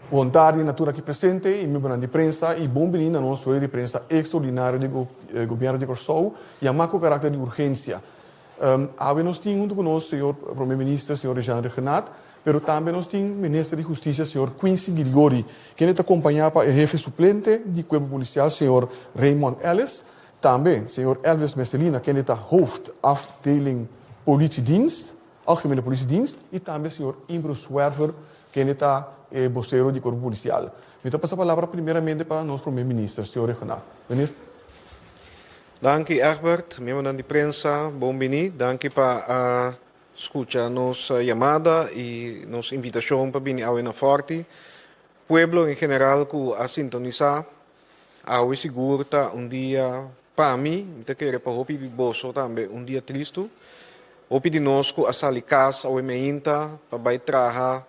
Bon tardi na tur aki presente i miembronan di prensa i bon bini na nos rueda di prensa ekstraordinario di Gobièrnu di Kòrsou yamá ku karakter di urgensia. Awe nos tin huntu ku nos señor Prome Minister señor Jean Rhuggenaath, pero tambe nos tin Minister di Hustisia señor Quincy Girigorie, kende ta kompañá pa e hefe suplente di Kuerpo Polisial señor Raymond Ellis, tambe señor Elvis Mercelina kende ta Hoofd Afdeling Politiedienst. Algemene Politiedienst y tambe señor Imbro Zwerver kende ta e bosero di Cuerpo Policial. Mi ta pasa palabra primeramente pa nos Prome Minister, señor Rhuggenaath. Minister. Danki Egbert, miembronan di prensa, bon bini. Danki pa a scucha nos yamada y nos invitacion pa bini awe na Forti. Pueblo en general cu a sintonisa awe sigur ta un dia Pa mi, mi ta kere pa hopi di boso tambe un dia tristu. Hopi di nos ku a sali kas awe meinta pa bai traha,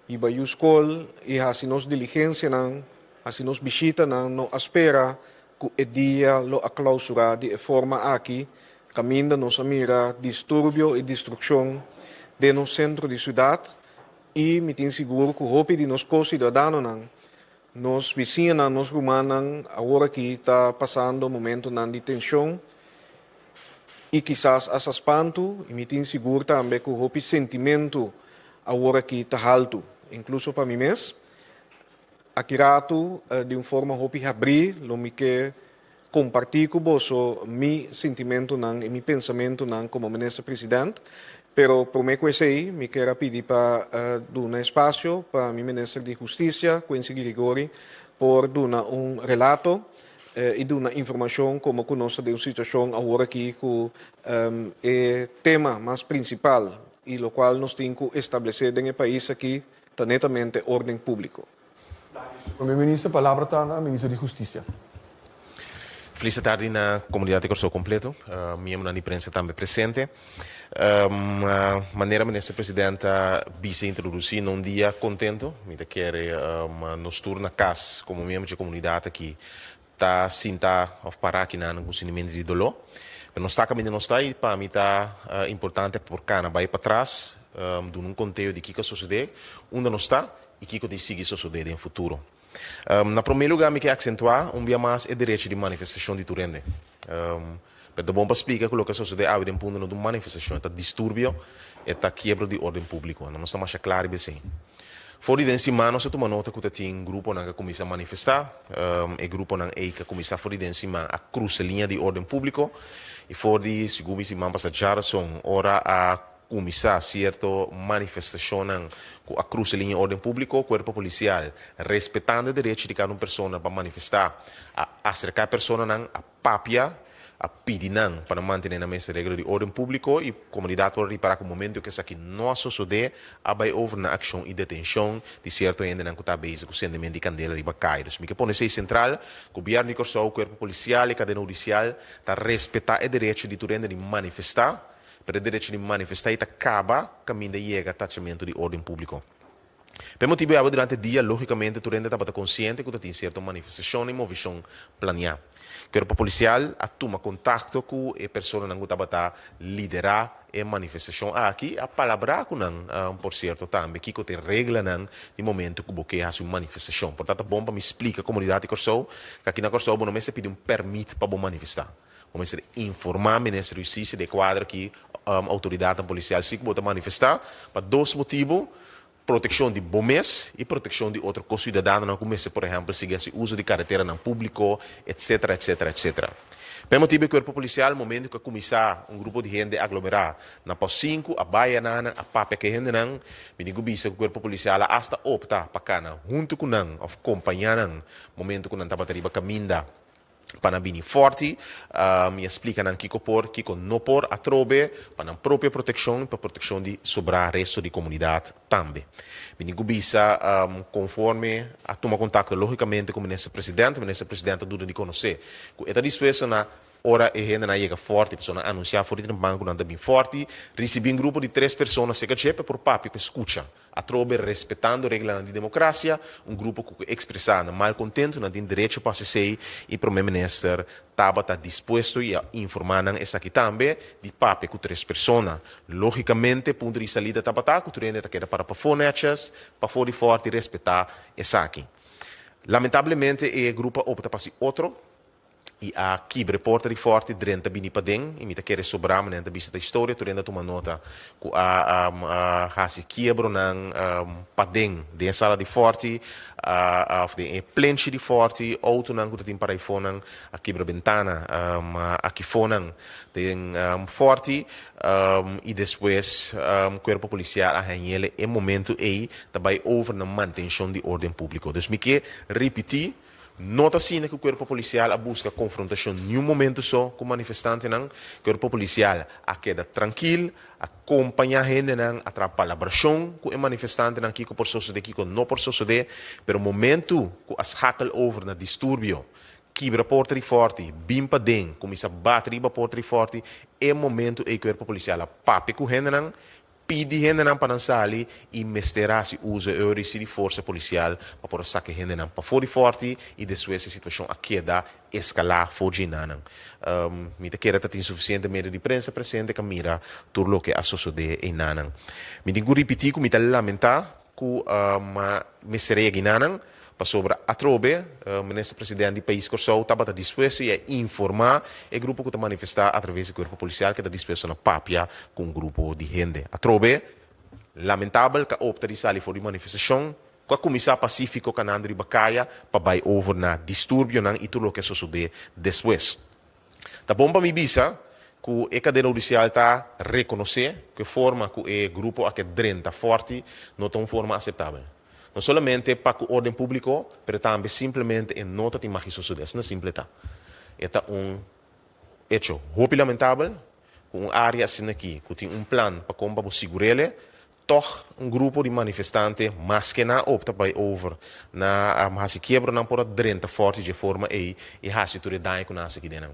hiba yu skol i hasi nos diligensianan, hasi nos bishitanan, no a spera ku e dia lo a klausurá di e forma aki, kaminda nos a mira disturbio i destrukshon den nos sentro di siudat i mi tin sigur ku hopi di nos ko-siudadanonan Nos bisiñanan, nos rumannan awor aki ta pasando momentonan di tension y kisas hasta spantu y mi tin sigur tambe cu hopi sentimento awor aki ta haltu, incluso pa mi mes. Aki ratu di un forma hopi habri lo mi ke comparti cu boso mi sentimentonan y mi pensamentonan como Minister President, pero prome cu esey mi kier a pidi pa duna espacio pa mi Minister di Husticia, Quincy Girigorie, por duna un relato y duna informacion como cu nos ta den un situacion awor aki cu e tema mas principal y locual nos tin cu establece den e pais aki ta netamente orden publico. Prome Minister, palabra ta na Minister di Hustisia. Felis tardi na komunidat di Kòrsou kompleto, miembronan di prensa tambe presente. Manera Minister President a bisa introdusí na un dia kontento, mi ta kere nos tur na kas komo miembro dje komunidat aki ta sinta òf pará akinan ku un sintimentu di doló. Pero nos ta kaminda nos ta i pa mi ta importante pa por kana bai patras, duna un konteo di kiko a sosodé, unda nos ta i kiko ta sigui sosodé den futuro. Na promé lugá mi ke aksentuá un bia mas e derecho di manifestashon di tur hende. Pero ta bon pa splika ku loke a sosodé awe den punto no ta un manifestashon, e ta disturbio, e ta kiebro di órden públiko. Nos ta masha kla riba esei. For di den siman nos a tuma nota ku ta tin gruponan ku a kuminsá manifestá. E gruponan ei ku a kuminsá for di den siman a krusa liña di órden públiko i for di segun mi siman pasá djarason ora a kuminsá sierto manifestashonnan ku a krusa liña órden públiko, kuerpo polisial, respetando e derecho di kada un persona pa manifestá, a aserká e personanan, a papia, a pidi nan pa nan mantené nan mes regla di órden públiko i komunidat por a ripará ku momento ku esaki no a sosodé, a bai over na akshon i detenshon di sierto hendenan ku ta bezig ku sendement di kandela riba kaya. Dus mi ke pone esei sentral, Gobièrnu di Kòrsou, kuerpo polisial i kadena hudisial ta respetá e derecho di tur hende di manifestá, pero e derecho di manifestá ei ta kaba kaminda yega tachamentu di órden públiko. Pa e motibu ei awe durante dia, lógikamente tur hende tabata konsiente ku ta tin sierto manifestashon i movishon planiá. Kuerpo Polisial a tuma kontakto ku e personanan ku tabata liderá e manifestashon aki i a palabrá ku nan, por sierto tambe kiko ta e reglanan di momento ku bo ke hasi un manifestashon. Por ta ta bon pa mi splika komunidat di Kòrsou ku aki na Kòrsou bo no mester pidi un pèrmit pa bo manifestá. Bo mester informá Minister di Hustisia di e kuadro aki outoridatnan polisial si ku bo ta manifestá pa dos motibu, protekshon di bo mes i protekshon di otro ko-siudadanonan ku mester por ehèmpel sigui hasi uso di kareteranan públiko etsetera etsetera etsetera. Pa e motibu e kuerpo polisial momentu ku a kuminsá un grupo di hende aglomerá na pos sinku a bai anan a papia ku e hendenan. Mi tin ku bisa ku kuerpo polisial a asta opta pa kana huntu ku nan òf kompañá nan momentu ku nan tabata riba kaminda. pa nan bini forti, mi a splika nan kiko por, kiko no por atrobe, pa nan propio protekshon i pa protekshon di sobrá resto di komunidat tambe. Mi tin ku bisa konforme a tuma kontakto lógikamente ku Minister President, Minister President a duna di konosé ku e ta dispuesto na. Ora e hendenan a yega Fòrti, pasobra nan a anunsiá for di trempan ku nan ta bin Fòrti, risibí un grupo di tres persona serka dje pa por papia pa e skucha. Atrobe, respetando reglanan di demokrasia, un grupo ku ke ekspresá nan malkontentu, nan tin derecho pa hasi esei i Prome Minister tabata dispuesto i a informá nan esaki tambe, di papia ku tres persona. Lógikamente, punto di salida tabata ku tur hende ta keda para pafó nètjes, pafó di Fòrti respetá esaki. Lamentablemente e grupo a opta pa hasi otro. I a kibra e porta di fòrti, drenta bini paden, i mi ta kere sobrá, manera nan ta bisa ta historia, tur hende a tuma nota ku a hasi kiebronan paden den e sala di fòrti, òf den e plenchi di fòrti, outonan ku ta tin paraifonan a kibra bentana akifonan den fòrti, i despues kuerpo polisial a hañ'el e momentu ei ta bai over na mantenshon di órden públiko. Dus mi ke ripití. No ta asina ku kuerpo polisial a buska konfrontashon niun momentu so ku manifestantenan. Kuerpo polisial a keda trankil, a kompañá hendenan, a traha palabrashon ku e manifestantenan kiko por sosodé, kiko no por sosodé. Pero momentu ku a schakel over na disturbio, kibra porta di fòrti, bin paden, kuminsá bati riba porta di fòrti, e momentu ei kuerpo polisial a papia ku hendenan, Pidi hendenan pa nan sali i mester hasi uso e orisi di forsa polisial pa por a saka e hendenan pafó di fòrti i despues e situashon a keda eskalá for dje nanan. Mi ta kere ta tin sufisiente medio di prensa presente ka mira tur loke a sosodé einanan. Mi tin ku ripití ku mi ta lamentá ku mester a yega einanan. Pasobra atrobe Minister President di Pais Kòrsou tabata dispuesto i a informá e grupo ku ta manifestá atraves di kuerpo polisial ku e ta dispuesto na papia ku un grupo di hende. Atrobe, lamentabel ku a opta di sali for di manifestashon ku a kuminsá pasífiko kanando riba kaya pa bai over na disturbionan i tur loke a sosodé despues. Ta bon pa mi bisa ku e kadena hudisial ta rekonosé ku e forma ku e grupo a ke drenta Fòrti no ta un forma aseptabel. No solamente pa ku orden públiko, pero tambe simplemente e no ta tin magi sosodé. Asina simple ta. E ta un echo hopi lamentabel ku un área asina aki ku tin un plan pa kon pa bo sigur'ele, tòg un grupo di manifestante maske nan a opta bai over na hasi kiebronan por a drenta fòrti dje forma ei i hasi tur e daño ku nan hasi aki den nan.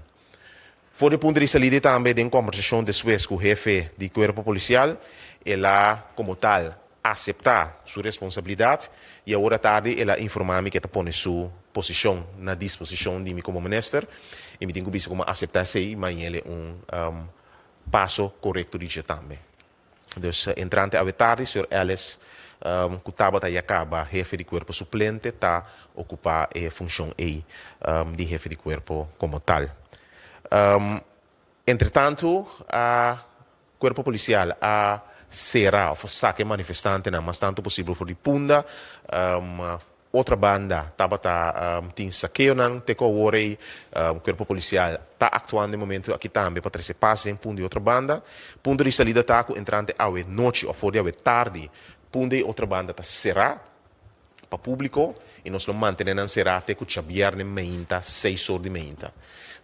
For di e punto di salida i tambe den kombersashon despues ku hefe di kuerpo polisial, el a komo tal aseptá su responsabilidat i awor atardi el a informá mi ku e ta pone su posishon na disposishon di mi komo minister i mi tin ku bisa ku mi a aseptá esei i maña el e un paso korekto di dje tambe. Dus entrante awe tardi señor Ellis ku tabata ya kaba hefe di kuerpo suplente ta okupá e funshon ei di hefe di kuerpo komo tal. Entretantu a kuerpo polisial a sera òf a saka e manifestantenan mas tantu posibel for di Punda. Otra banda tabata tin sakeonan te ku awor ei kuerpo polisial ta aktuando e momentu aki tambe pa trese pas den Punda i otra banda. Punto di salida ta ku entrante awe nochi òf for di awe tardi Punda i otra banda ta será pa públiko i nos lo mantené nan será te ku djabièrnè meinta seis or di meinta.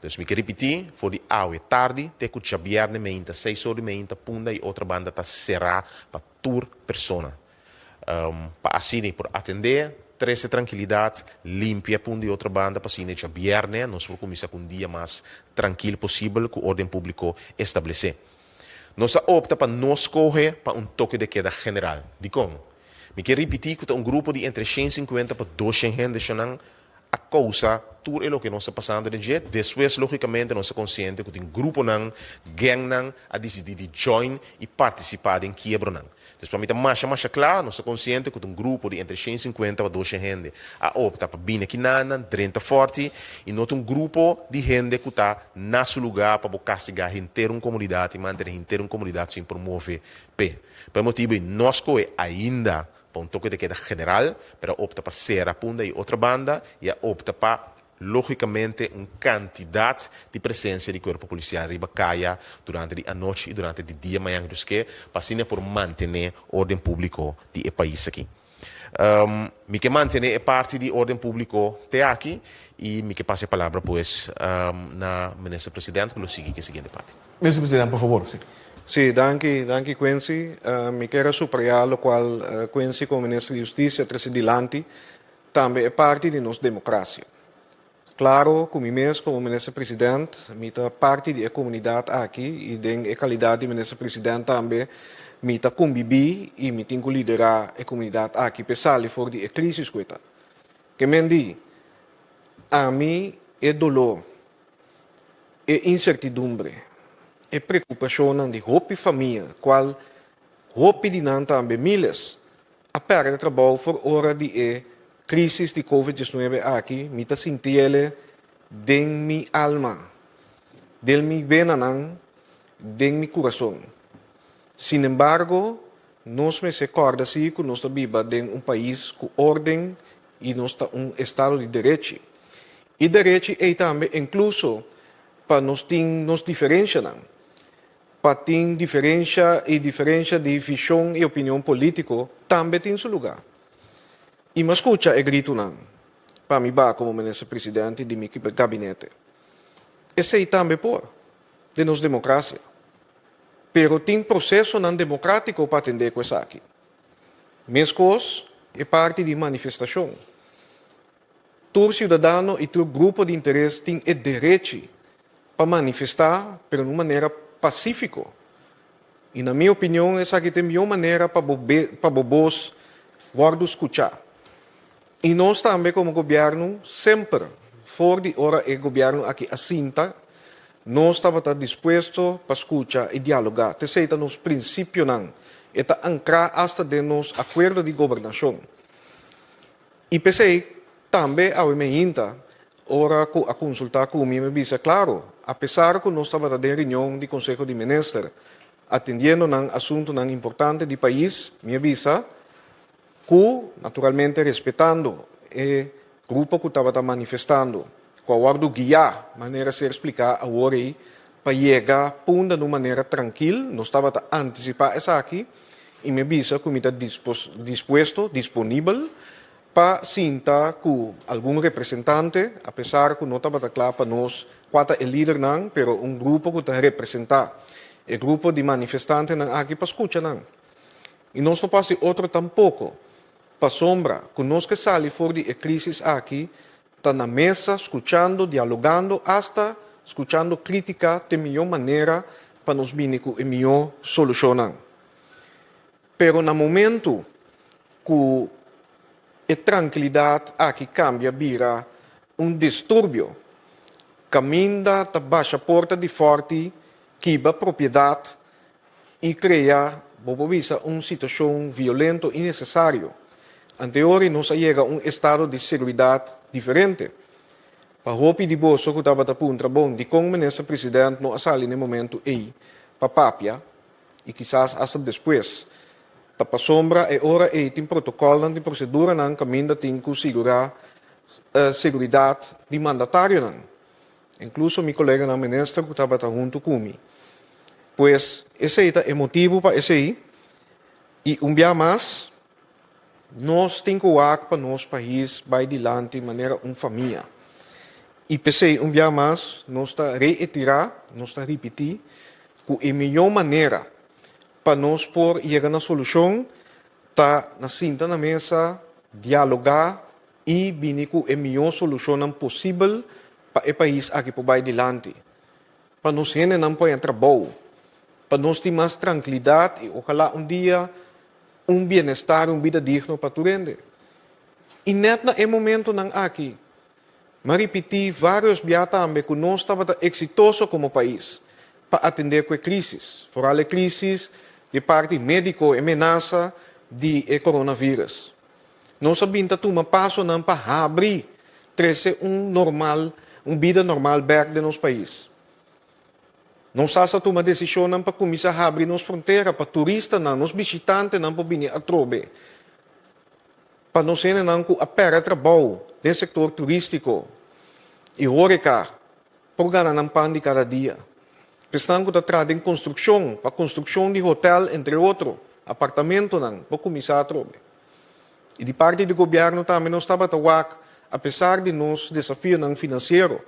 Dus mi ke ripití, for di awe tardi te ku djabièrnè meinta seis or di meinta Punda i otra banda ta será pa tur persona. Pa asina por atendé, trese trankilidat, limpia pun di otro banda pa asina djabièrnè nos por kuminsá ku un dia mas trankil posibel ku órden públiko establesé. Nos a opta pa no skohe pa un toke de keda general. Dikon? Mi ke ripití ku ta un grupo di entre 150 pa 200 hende shonnan a kousa tur e loke nos ta pasando den dje. Despues lógikamente nos ta konsiente ku tin gruponan, gèngnan a disidí di join i partisipá den kiebronan. Dus pa mi ta masha masha kla, nos ta konsiente ku ta un grupo di entre 150 pa 200 hende a opta pa bini aki nan, drenta fòrti i no ta un grupo di hende ku ta na su lugá pa bo kastigá henter un komunidat i mantené henter un komunidat sin por move p'e. Pa e motibu ei no skohe ainda Pa un toke de keda general, pero a opta pa sera Punda i otra banda i a opta pa logicamente un cantidad di presencia di cuerpo policial riba caya durante di anochi i durante di dia mañan dus ke pa asina por mantene orden publico di e pais aki. Mi ke mantene e parti di orden publico te aki i mi ke pasa e palabra pues na Minister President ku lo sigui ku e siguiente parti. Minister President, por favor. Si. Sí, danki, danki Quincy. Mi kier a subrayá lokual Quincy komo Minister di Hustisia a trese dilanti, tambe e parti di nos demokrasia. Klaro ku mi mes komo Minister President mi ta parti di e komunidat aki i den e kalidat di Minister President tambe mi ta kombibí i mi tin ku liderá e komunidat aki p'e sali for di e krisis ku e ta. Ke men di, ami e doló, e insertidumbre, e preokupashonnan di hopi famia kual hopi di nan tambe miles a pèrdè trabou for ora di e Crisis di Covid 19 aki mi ta sintiele den mi alma, den mi venanan, den mi curason. Sinembargo, nos mester corda si cu nos ta biba den un pais cu orden y nos ta un estado di derechi. Y derechi ey tambe incluso pa nos tin nos diferencianan. Pa tin diferencia y diferencia di vision y opinion politico tambe tin su lugar. I mi a skucha e gritunan pa mi ba komo minister presidente di mi gabinete. Esei tambe por den nos demokrasia. Pero tin prosesonan demokratiko pa atendé ku esaki. Meskos e parti di manifestashon. Tur siudadano i tur grupo di interes tin e derechi pa manifestá, pero na un manera pasífiko. I na mi opinion esaki ta e mihó manera pa bo pa bo bos wòrdu skuchá. I nos tambe komo gobièrnu semper for di ora e gobièrnu aki a sinta nos tabata dispuesto pa skucha i dialogá. T'esei ta nos prinsipionan. E ta ankrá asta den nos akuerdo di gobernashon. I p'esei tambe awe mi hinta ora ku a konsultá ku mi, mi bisa klaro, apesar ku nos tabata den reunion di Konseho di Minister atendiendo nan asuntunan importante di pais, mi a bisa ku, naturalmente respetando e grupo ku tabata manifestando, ku a wòrdu guiá, manera ser spliká awor ei, pa yega Punda na un manera trankil, nos tabata antisipá esaki i mi a bisa ku mi ta dispuesto, disponibel, pa sinta ku algun representante, apesar ku no tabata kla pa nos kua ta e lidernan, pero un grupo ku ta representá e grupo di manifestantenan aki pa skucha nan. I nos no por hasi otro tampoko, pasobra ku nos ke sali for di e krísis aki Ta na mesa, skuchando, dialogando, asta skuchando krítika t'e mihó manera pa nos bini ku e mihó solushonnan. Pero na momentu ku e trankilidat aki kambia bira un disturbio, kaminda ta basha porta di fòrti, kiba propiedat i krea, bo por bisa, un situashon violento innesesario. Anteori nos a yega un estado di seguridat diferente. Pa hopi di boso ku tabata puntra, bon, dikon Minister President no a sali na e momentu ei pa papia, i kisas asta despues, ta pasobra e ora ei tin protokòlnan, tin proseduranan kaminda tin ku sigurá seguridat di mandatarionan. Inkluso mi koleganan minister ku tabata huntu ku mi. Pues esei ta e motibu pa esei i un bia mas nos tin ku wak pa nos pais bai dilanti manera un famia. I p'esei un bia mas nos ta reiterá, nos ta ripití ku e mihó manera pa nos por yega na solushon ta na sinta na mesa, dialogá i bini ku e mihó solushonnan posibel pa e pais aki por bai dilanti, pa nos hendenan por haña trabou, pa nos tin mas trankilidat i ojalá un dia un bienestar i un bida digno pa tur hende. I nèt na e momentonan aki, mi a ripití vários bia tambe ku nos tabata eksitoso komo pais pa atendé ku e krísis, foral e krísis di parti médiko, e menasa di e coronavirus. Nos a bin ta tuma pasonan pa habri, trese un normal, un bida normal bek den nos pais. Nos hasta tuma desishonnan pa kuminsá habri nos frontera pa turistanan, nos bishitantenan por bini atrobe. Pa nos hendenan ku a pèrdè trabou den sektor turístiko i hóreka por gana nan pan di kada dia. Esnan ku ta traha den konstrukshon, pa konstrukshon di hotèl entre otro, apartamentonan, por kuminsá atrobe. I di parti di gobièrnu tambe nos tabata wak, apesar di nos desafionan finansiero,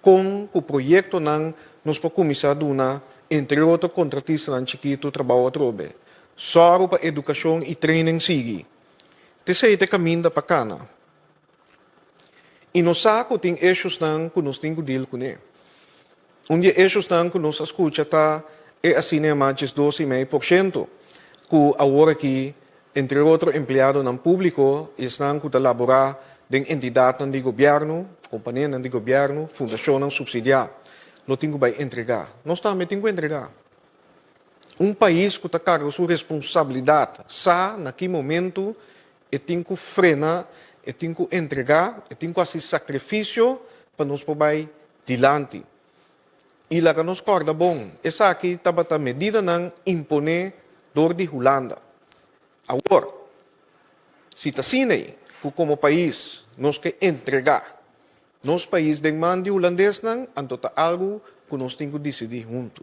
kon ku proyektonan nos por kuminsá duna entre otro kontratistanan chikitu trabou atrobe. Sòru pa edukashon i training sigui. T'esei ta e kaminda pa kana. I nos sa ku tin issuesnan ku nos tin ku deal kuné. Un di e issuesnan ku nos a skucha ta e asina yamá 12,5% ku awor aki entre otro empleadonan públiko i esnan ku ta laborá den entidatnan di gobièrnu, kompanianan di gobièrnu, fundashonnan supsidiá lo tin ku bai entregá. Nos tambe tin ku entregá. Un pais ku ta karga su responsabilidat sa na ki momentu e tin ku frena, e tin ku entregá, e tin ku hasi sakrifisio pa nos por bai dilanti. I laga nos kòrda bon, esaki tabata medidanan imponé dor di Hulanda. Awor, si ta asina ei ku komo pais nos ke entregá nos pais den man di hulandesnan, anto ta algu ku nos tin ku disidí huntu.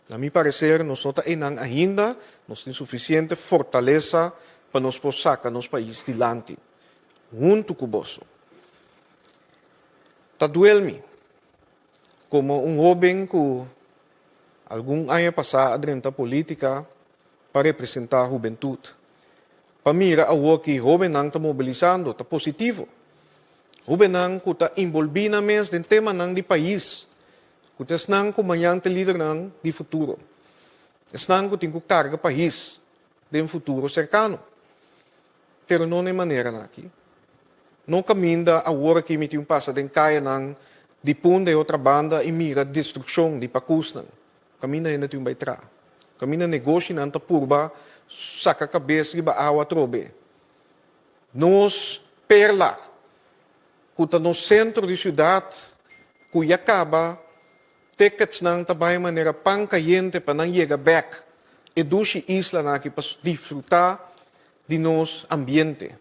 Na mi pareser nos no ta einan ainda, nos tin sufisiente fortalesa pa nos por saka nos pais dilanti, huntu ku boso. Ta duel mi, komo un hóben ku algun aña pasá a drenta polítika pa representá hubentut, pa mira awor ki hóbennan ta mobilisando, ta positivo. Hóbennan ku ta inbolbí nan mes den temanan di pais, Ku ta esnan ku mañan ta lidernan di futuro, esnan ku tin ku karga pais den futuro serkano. Pero no na e maneranan aki. No kaminda awor aki mi tin pasa den kayanan di Punda e otra banda i mira destrukshon di pakusnan. Kaminda hende tin bai traha. Kaminda negoshinan ta purba saka kabes riba awa atrobe. Nos perla ku ta nos sentro di siudat ku ya kaba ticketsnan ta bai manera pan kayente pa nan yega bek e dushi islanan aki pa disfruta di nos ambiente.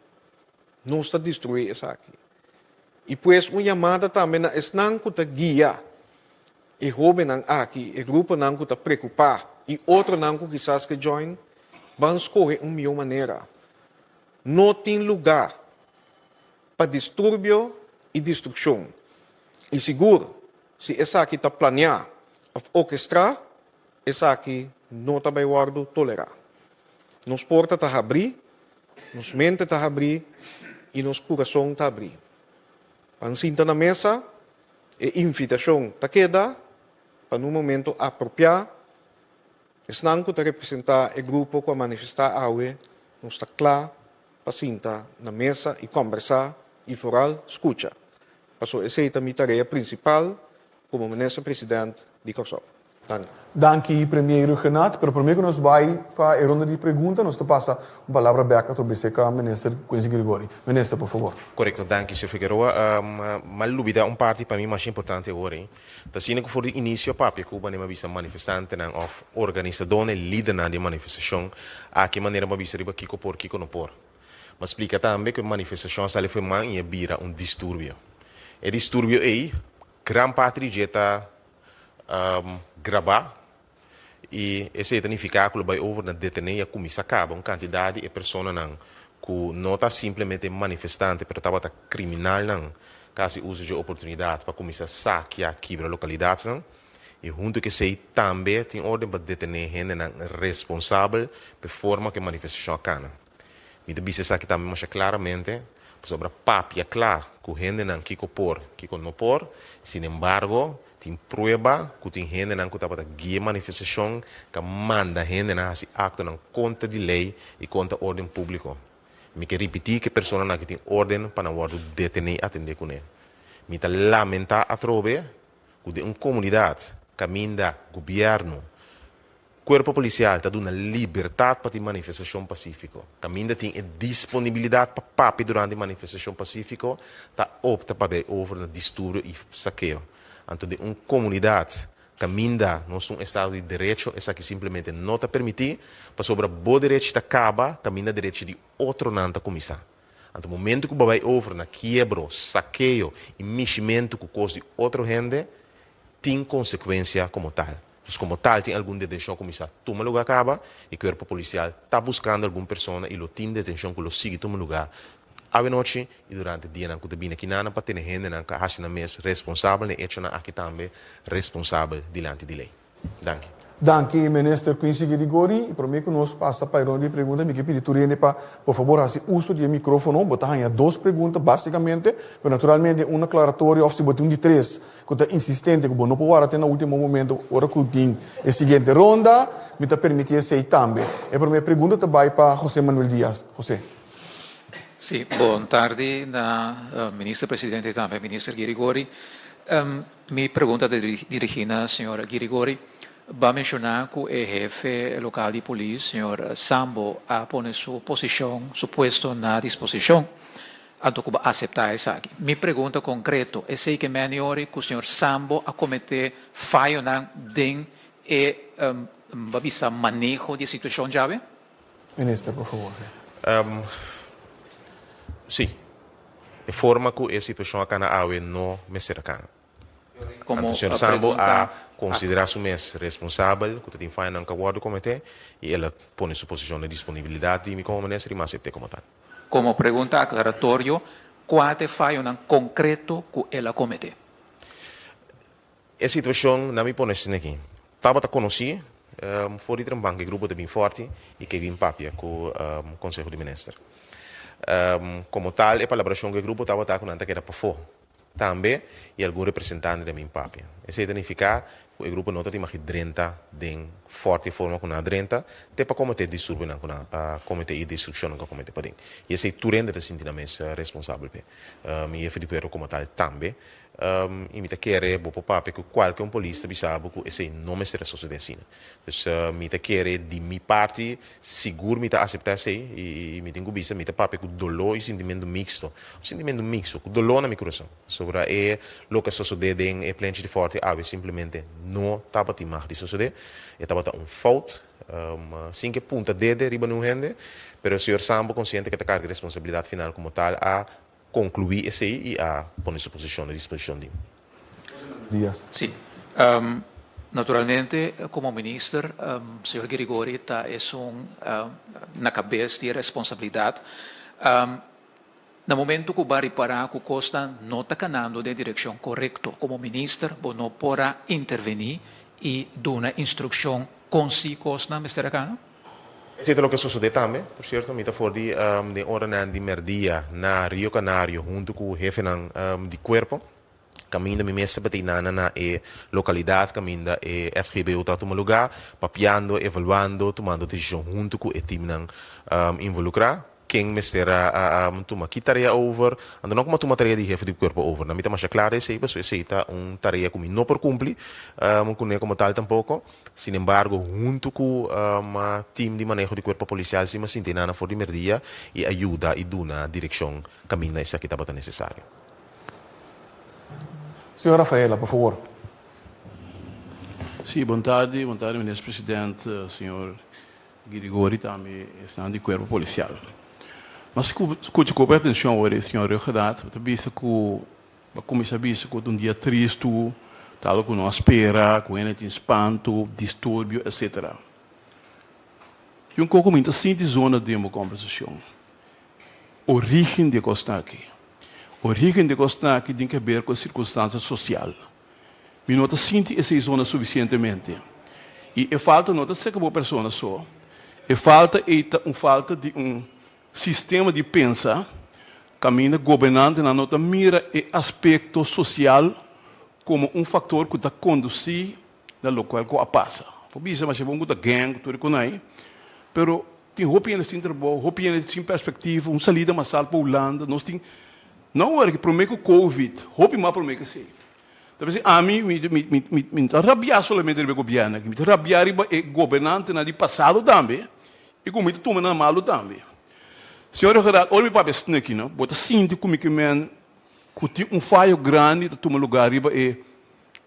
Nos ta destrui esaki. I pues un yamada tambe na esnan ku ta guia e hobennan aki, e gruponan ku ta preokupa i otronan ku kisas ke join, ban skohe un mihó manera. No tin lugá pa disturbio i destrukshon, i sigur si esaki ta planiá òf orkestrá, esaki no ta bai wòrdu tolerá. Nos porta ta habrí, nos mente ta habrí i nos kurason ta habrí. Ban sinta na mesa, e invitashon ta keda pa na un momento apropiá esnan ku ta representá e grupo ku a manifestá awe, nos ta kla pa sinta na mesa i kòmbersá i foral skucha, paso esei ta mi tarea prinsipal komo Minister President di Kòrsou. Danki. Danki Premier Rhuggenaath, pero promé ku nos bai pa e ronda di pregunta nos ta pasa un palabra bèk atrobe serka Minister Quincy Gregory. Minister, por fabor. Korekto, danki señor Figueroa. M'a lubidá un parti pa mi masha importante awor ei. Ta asina ku for di inisio a papia ku manera mi a bisa manifestantenan òf organisadónan i lidernan di e manifestashon aki manera mi a bisa riba kiko por kiko no por. Mi a splika tambe ku e manifestashon a sali for e man i a bira un disturbio. E disturbio ei gran parti di dje ta grabá i esei ta nifiká ku lo bai over na detené i a kuminsá kaba un kantidat di e personanan ku no ta simplemente manifestante pero tabata kriminalnan ku a hasi uso dje oportunidat pa kuminsá sakia kibra lokalidatnan i huntu ku esei tambe tin orden pa detené hendenan responsabel p'e forma ku e manifestashon a kana. Mi ta bisa esaki tambe masha klaramente pasobra papia kla ku hendenan kiko por, kiko no por, sinembargo tin prueba ku tin hendenan ku tabata guia manifestashon ka manda hendenan hasi aktonan kontra di lei i kontra orden públiko. Mi ke ripití ku e personanan aki tin orden pa nan wòrdu detené i atendé kuné. Mi ta lamentá atrobe ku den un komunidat kaminda gobièrnu Kuerpo polisial ta duna libertat pa tin manifestashon pasífiko. Kaminda tin e disponibilidat pa papia durante manifestashon pasífiko, ta opta pa bai over na disturbio i sakeo. Anto den un komunidat kaminda nos un estado di derecho esaki simplemente no ta permití, pasobra bo derechi ta kaba kaminda derechi di otronan ta kuminsá. Anto momento ku bo bai over na kiebro, sakeo i mishimentu ku kos di otro hende, tin konsekuensia komo tal. Dus komo tal tin algun detenshon a kuminsá tuma lugá kaba i kuerpo polisial ta buskando algun persona i lo tin detenshon ku lo sigui tuma lugá awenochi i durante dianan ku ta bini akinanan pa tene hendenan ku a hasi nan mes responsabel na e echonan aki tambe responsabel dilanti di lei. Danki. Danki Minister Quincy Girigorie. I promé ku nos pasa pa e ronda di pregunta mi ke pidi tur hende pa por fabor hasi uso di e mikrófono. Bo ta haña dos pregunta básikamente, pero naturalmente un aklaratorio òf si bo tin un di tres ku ta insistente ku bo no por warda te na último momento ora ku tin e siguiente ronda, mi ta permití esei tambe. E promé pregunta ta bai pa José Manuel Diaz. José. Sí, bon tardi na Minister Presidente i tambe Minister Girigorie. Mi pregunta ta dirigí na señor Girigori. Bo a menshoná ku e hefe lokal di polis, señor Sambo, a pone su posishon, su puesto na disposishon. Anto ku bo a aseptá esaki. Mi pregunta konkreto, esei ke meni ori ku señor Sambo a kometé fayonan den e, bo a bisa, maneho di e situashon djawe? Minister, por favor. Sí. E forma ku e situashon a kana awe no mester a kana. Anto señor Sambo a konsiderá su mes responsabel ku ta tin fayanan ku a wòrdu kometé i el a pone su posishon na disponibilidat di mi komo minister i mi a asept'é komo tal. Komo pregunta aklaratorio, kua ta e fayonan konkreto ku el a kometé? E situashon na mi pone asina aki. Tabata konosí for di Tremban ku e grupo ta bin fòrti i ke bin papia ku Konseho di Minister. Komo tal e palabrashon ku e grupo tabata ku nan ta keda pafó tambe i algun representante ta bin papia. Esei ta nifiká ku e grupo no ta tin magi drenta den fòrti e forma ku nan a drenta te pa kometé disturbionan ku nan a kometé i destrukshonnan ku a kometé paden. I esei tur hende ta sinti nan mes responsabel p'e. Mi hefe di pueblo komo tal tambe. I mi ta kere bo por papia ku kualke un polis ta bisa bo ku esei no mester a sosodé asina. Dus mi ta kere di mi parti sigur mi ta aseptá esei i mi tin ku bisa mi ta papia ku doló i sintimentu miksto. Un sintimentu miksto, ku doló na mi kurason. Pasobra e loke a sosodé den e plenchi di Fòrti awe simplemente no tabatin mag di sosodé. E tabata un fout, sin ke punta dede riba niun hende, pero señor Sambo konsiente ke ta karga e responsabilidat final komo tal a Conclui esey y a pone su posicion na disposicion di. Diaz. Sí. Naturalmente, como minister, señor Girigori ta esun na cabes di e responsabilidad. Na momento cu bo a ripara cu cosnan no ta canando den direccion corecto, como minister bo no por a interveni y duna instruccion con si cosnan mester a cana? Esei ta loke a sosodé tambe. Por sierto, mi ta for di den oranan di mèrdia na Rio Canario huntu ku hefenan di kuerpo. Kaminda mi mes tabata inana na e lokalidat kaminda e SGBO ta tuma lugá, papiando, evaluando, tumando desishon huntu ku e timnan involukrá. Ken mester a tuma ki tarea over? Anto no kuma tuma tarea di hefe di kuerpo over. Na mi ta masha kla di esei, pasobra esei ta un tarea ku mi no por kumpli kuné komo tal tampoko. Sin embargo, huntu ku tim di maneho di kuerpo polisial si mi a sinti nana for di merdia i a yuda i duna direkshon kaminda esaki tabata nesesario. Señor Rafaela, por favor. Sí, bon tardi, bon tardi Minister President, señor Girigori tambe esnan di cuerpo policial. Nos scucha cu hopi atencion awor e señor Ruggenaath bo ta bisa cu bo a cuminsa bisa cu ta un dia tristu, ta algo cu no a spera, cu hende tin spantu, disturbio etc. Tin un coco mi ta sinti zona den bo conversacion. Origen di e cosnan aki. Origen di e cosnan aki tin ke ber cu e circunstancia social. Mi no ta sinti esei zona sufisientemente. I e falta no ta serka bo persona so. E falta ei ta un falta di un sistema di pensa kaminda gobernantenan no ta mira e aspekto sosial komo un faktor ku ta kondusí na lokual ku a pasa. Por bisa masha bon ku ta gang ku tur e konai, pero tin hopi hende sin trabou, hopi hende sin perspektiva, un salida masal pa Hulanda. Nos tin, no awor aki, promé ku covid, hopi mas promé ku esei. Ta bisa ami, mi, mi, mi, mi, mi no ta rabiá solamente riba e gobièrnu aki, mi ta rabiá riba e gobernantenan di pasado tambe i ku mi ta tuma nan malu tambe. Señor Gerard, ora mi papia esaki, no, bo ta sinti ku mi ke men ku tin un fayo grandi ta tuma lugá riba e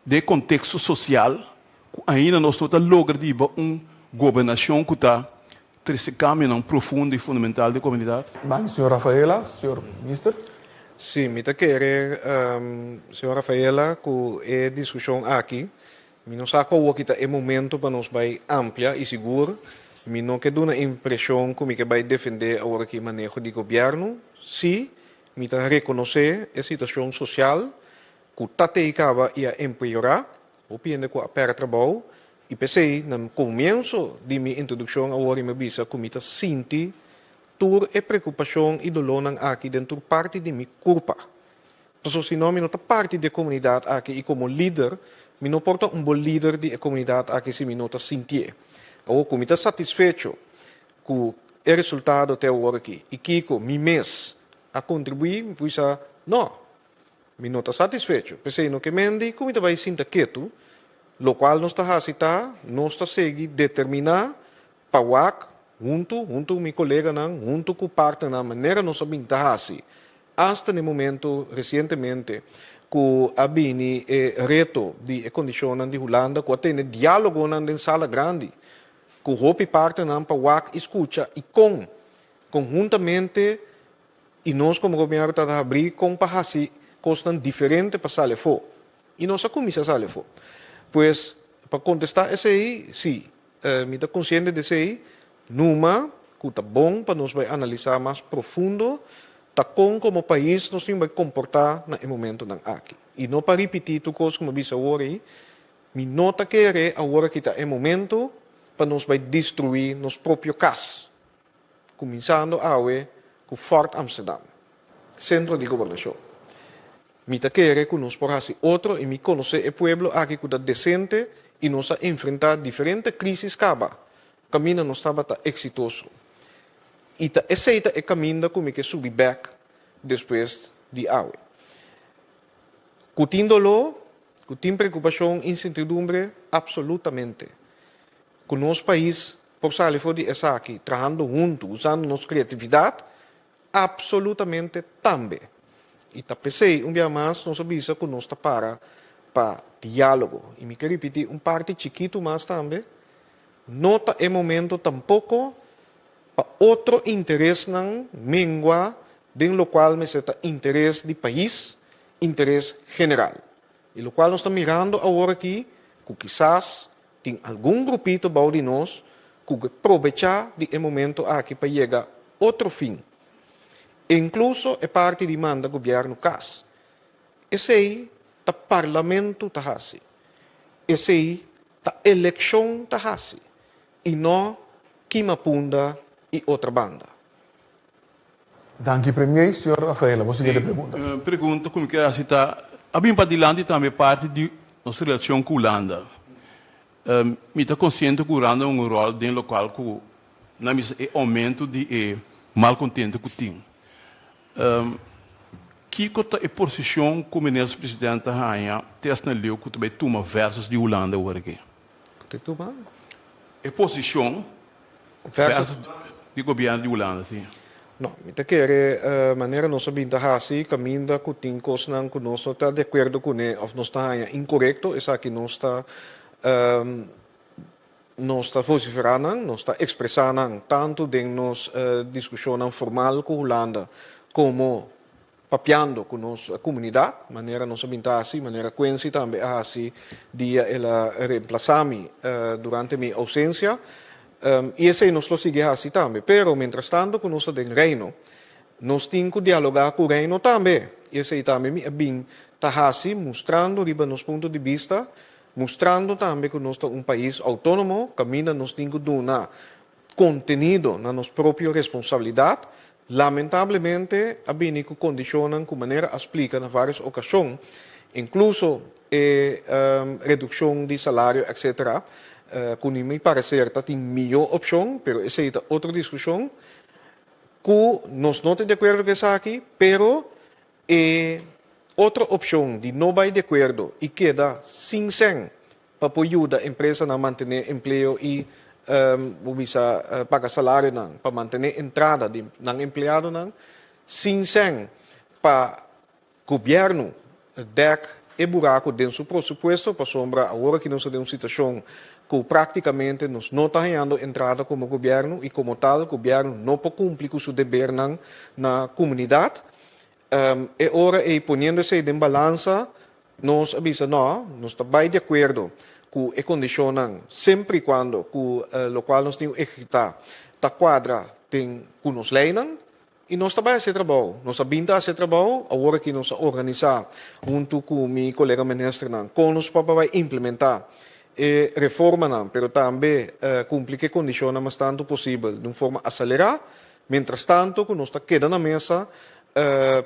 den e konteksto sosial ku ainda nos no ta logra di hiba un gobernashon ku ta trese kambionan profundo i fundamental den komunidat. Danki señor Rafaela. Señor Minister. Sí, mi ta kere, señor Rafaela, ku e diskushon aki, mi no sa ku awoki ta e momento pa nos bai amplia i sigur mi no ke duna impreshon ku mi ke bai defendé aworaki maneho di gobièrnu. Sí, mi ta rekonosé e situashon sosial ku ta tei kaba i a empeorá, hopi hende ku a pèrdè trabou. I p'esei, na komienso di mi introdukshon awor i mi a bisa ku mi ta sinti tur e preokupashon i dolónan aki den tur parti di mi kurpa. Pasobra si no mi no ta parti di e komunidat aki i komo lider mi no por ta un bon lider di e komunidat aki si mi no ta sintié. Awor ku mi ta satisfecho ku e resultado te awor aki i kiko mi mes a kontribuí, mi por bisa no. Mi no ta satisfecho, p'esei no ke mendi ku mi ta bai sinta ketu, lokual nos ta hasi ta nos ta sigui determiná pa wak huntu, huntu ku mi koleganan, huntu ku partnernan manera nos a bin ta hasi asta na e momento resientemente ku a bini e reto di e kondishonnan di Hulanda ku a tene diálogonan den sala grandi ku hopi partnernan pa wak i skucha i kon konhuntamente I nos komo gobièrnu ta habrí kon pa hasi kosnan diferente pa sali afó. I nos a kuminsá sali afó. Pues, pa kontestá esei, sí, mi ta konsiente di esei, numa ku ta bon pa nos bai analisá mas profundo ta kon komo pais nos tin bai komportá na e momentonan aki. I no pa ripití tur kos ku mi a bisa awor ei, mi no ta kere awor aki ta e momento pa nos bai destruí nos propio kas. Kuminsando awe ku Fort Amsterdam, sentro di gobernashon. Mi ta kere ku nos por hasi otro i mi konosé e pueblo aki ku ta desente i nos a enfrentá diferente krísis kaba kaminda nos tabata eksitoso. I ta esei ta e kaminda ku mi ke subi bèk despues di awe. Ku tin doló, ku tin preokupashon, insertidumbre, apsolutamente. Ku nos pais por sali for di esaki trahando huntu, usando nos kreatividat, apsolutamente tambe. I ta p'esei un bia mas nos a bisa ku nos ta para pa diálogo. I mi ke ripití un parti chikitu mas tambe, no ta e momento tampoko pa otro interesnan mengua den lokual mester ta interes di pais, interes general. I lokual nos ta mirando awor aki ku kisas Tin algun grupito bou di nos ku ke probechá di e momento aki pa yega otro fin, inkluso e parti di manda gobièrnu kas. Esei ta parlamento ta hasi, esei ta elekshon ta hasi i no kima punda i otra banda. Danki Premier. Señor Rafaela, bo siguiente pregunta. E pregunta ku mi kier hasi ta, a bin padilanti tambe parti di nos relashon ku Hulanda. Mi ta konsiente ku Hulanda un ròl den lokual ku nan bisa e oumento di e malkontento ku tin. Kiko ta e posishon ku Minister President ta haña te asina leu ku ta bai tuma versus di Hulanda awor aki? Ku ta tuma? E posishon Versus di gobièrnu di Hulanda, si. No, mi ta kere manera nos a bin ta hasi kaminda ku tin kosnan ku nos no ta di akuerdo kuné òf nos ta haña inkorekto, esaki nos ta nos ta vosiferá nan, nos ta ekspresá nan tantu den nos diskushonnan formal ku Hulanda komo Papiando ku nos komunidat, manera nos a bin ta hasi, manera Quincy tambe a hasi dia el a remplasá mi durante mi ousensia, i esei nos lo sigui hasi tambe. Pero mientrastanto ku nos ta den Reino, nos tin ku dialogá ku Reino tambe, i esei tambe mi a bin ta hasi, mustrando riba nos punto di bista, mustrando tambe ku nos ta un pais outónomo, kaminda nos tin ku duna kontenido na nos propio responsabilidat. Lamentablemente a bini ku kondishonnan ku manera a splika na vários okashon, inkluso e redukshon di salario etcetera, ku ni mi pareser ta tin mihó opshon, pero esei ta otro diskushon, ku nos no ta di akuerdo ku esaki, pero e otro opshon di no bai di akuerdo i keda sin sèn pa por yuda empresanan mantené empleo i bo bisa paga salarionan pa mantené entrada di nan empleadonan sin sèn pa gobièrnu dèk e buraku den su prosupuesto pasobra awor aki nos ta den un situashon ku práktikamente nos no ta hañando entrada komo gobièrnu i komo tal gobièrnu no por kumpli ku su debernan na komunidat. E ora ei poniendo esei den balansa nos a bisa no, nos ta bai di akuerdo ku e kondishonnan semper i kuando ku lokual nos tin ku ehekutá ta kuadra den ku nos leinan i nos ta bai hasi e trabou. Nos a bin ta hasi e trabou, awor aki nos a organisá huntu ku mi kolega ministernan kon nos por bai implementá. e reformanan, pero tambe kumpli ku e kondishonnan mas tantu posibel di un forma aselerá, mientrastantu ku nos ta keda na mesa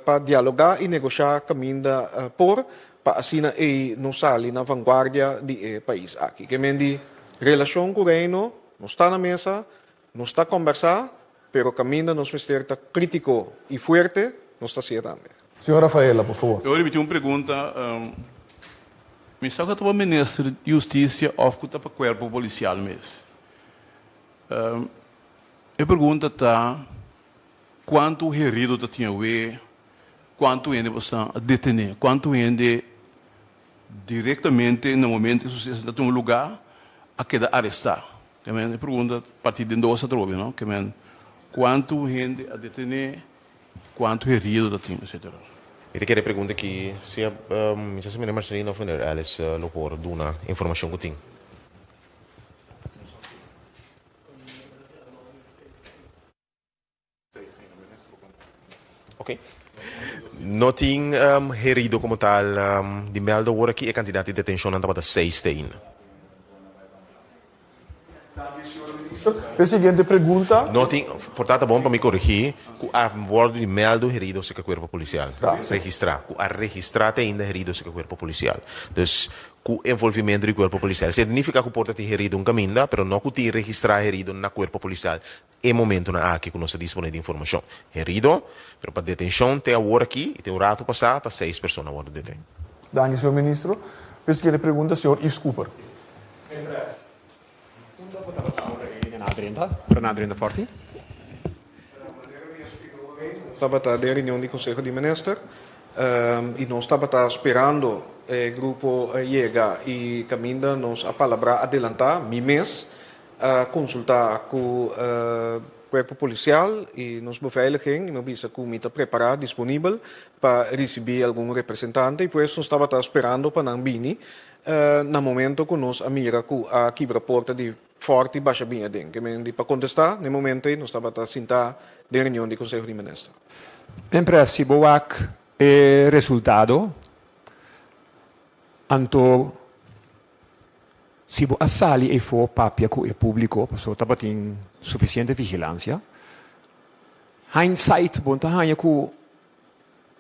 pa dialogá i negoshá kaminda por pa asina ei nos sali na vanguardia di e pais aki. Ke men di relashon ku Reino, nos ta na mesa, nos ta kòmbersá, pero kaminda nos mester ta krítiko i fuerte, nos ta hasié tambe. Señor Rafaela, por favor. Yo mi tin un pregunta. Mi sa ku ta pa Minister di Hustisia òf ku ta pa Kuerpo Polisial mes. E pregunta ta, kuantu herido ta tin awe? Kuantu hende bo sa a detené? Kuantu hende direktamente na momento e suseso ta tuma lugá a keda arestá? E pregunta partí den dos atrobe, no? Kuantu hende a detené? Kuantu herido ta tin, etcetera. Mi ta kere pregunta aki si mi sa si meneer Marcelino of meneer Ellis lo por duna informacion cu tin. Ok. No tin herido como tal di meldo awor aki e cantidad di detencionnan tabata seis te ainda. Danki, señor Minister. E siguiente pregunta. No tin, por ta ta bon pa mi corigi cu a wordo di meldo herido cerca cuerpo policial. Registra, cu a registra te ainda herido cerca cuerpo policial. Dus, cu envolvimento di cuerpo policial. Esey no nifica cu por ta tin herido un caminda, pero no cu tin registra herido na cuerpo policial e momentonan aki cu nos ta dispone di informacion. Herido, pero pa detencion te awor aki y te un rato pasa ta seis persona a wordo deten. Danki, señor Ministro. E siguiente pregunta, señor Yves Cooper. Unda bo tabata ora e liña na drenta, ora nan a drenta Forti? Nos tabata den reunion di Conseho di Minister y nos tabata sperando e grupo yega y caminda nos a palabra adelanta, mi mes a consulta cu Cuerpo Policial y nos beveiliging y mi a bisa cu mi ta prepara, disponibel pa ricibi algun representante y pues nos tabata sperando pa nan bini Na momento ku nos a mira ku a kibra porta di Fòrti basha bin aden. Ke men di pa kontestá, na e momento ei nos tabata sintá den reunion di Konseho di Minister. Mientras si bo wak e resultado, anto si bo a sali eyfo papia ku e públiko, pasobra tabatin sufisiente vigilansia, hindsight bo no ta haña ku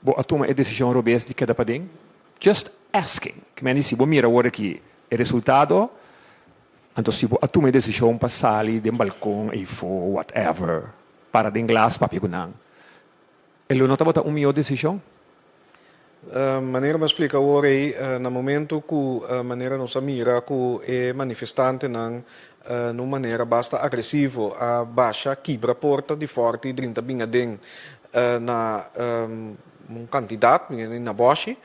Bo a tuma e desishon robes di keda paden? Just asking. Ke men di si bo mira awor aki e resultado, anto si bo a tuma e desishon pa sali den balkon eifo, whatever, para den glas papia ku nan, e lo no tabata un mihó desishon? Manera mi a splika awor ei, na momento ku manera nos a mira ku e manifestantenan na un manera basta agresivo a basha kibra porta di Fòrti drinta bin aden na un kantidat, na bòshi,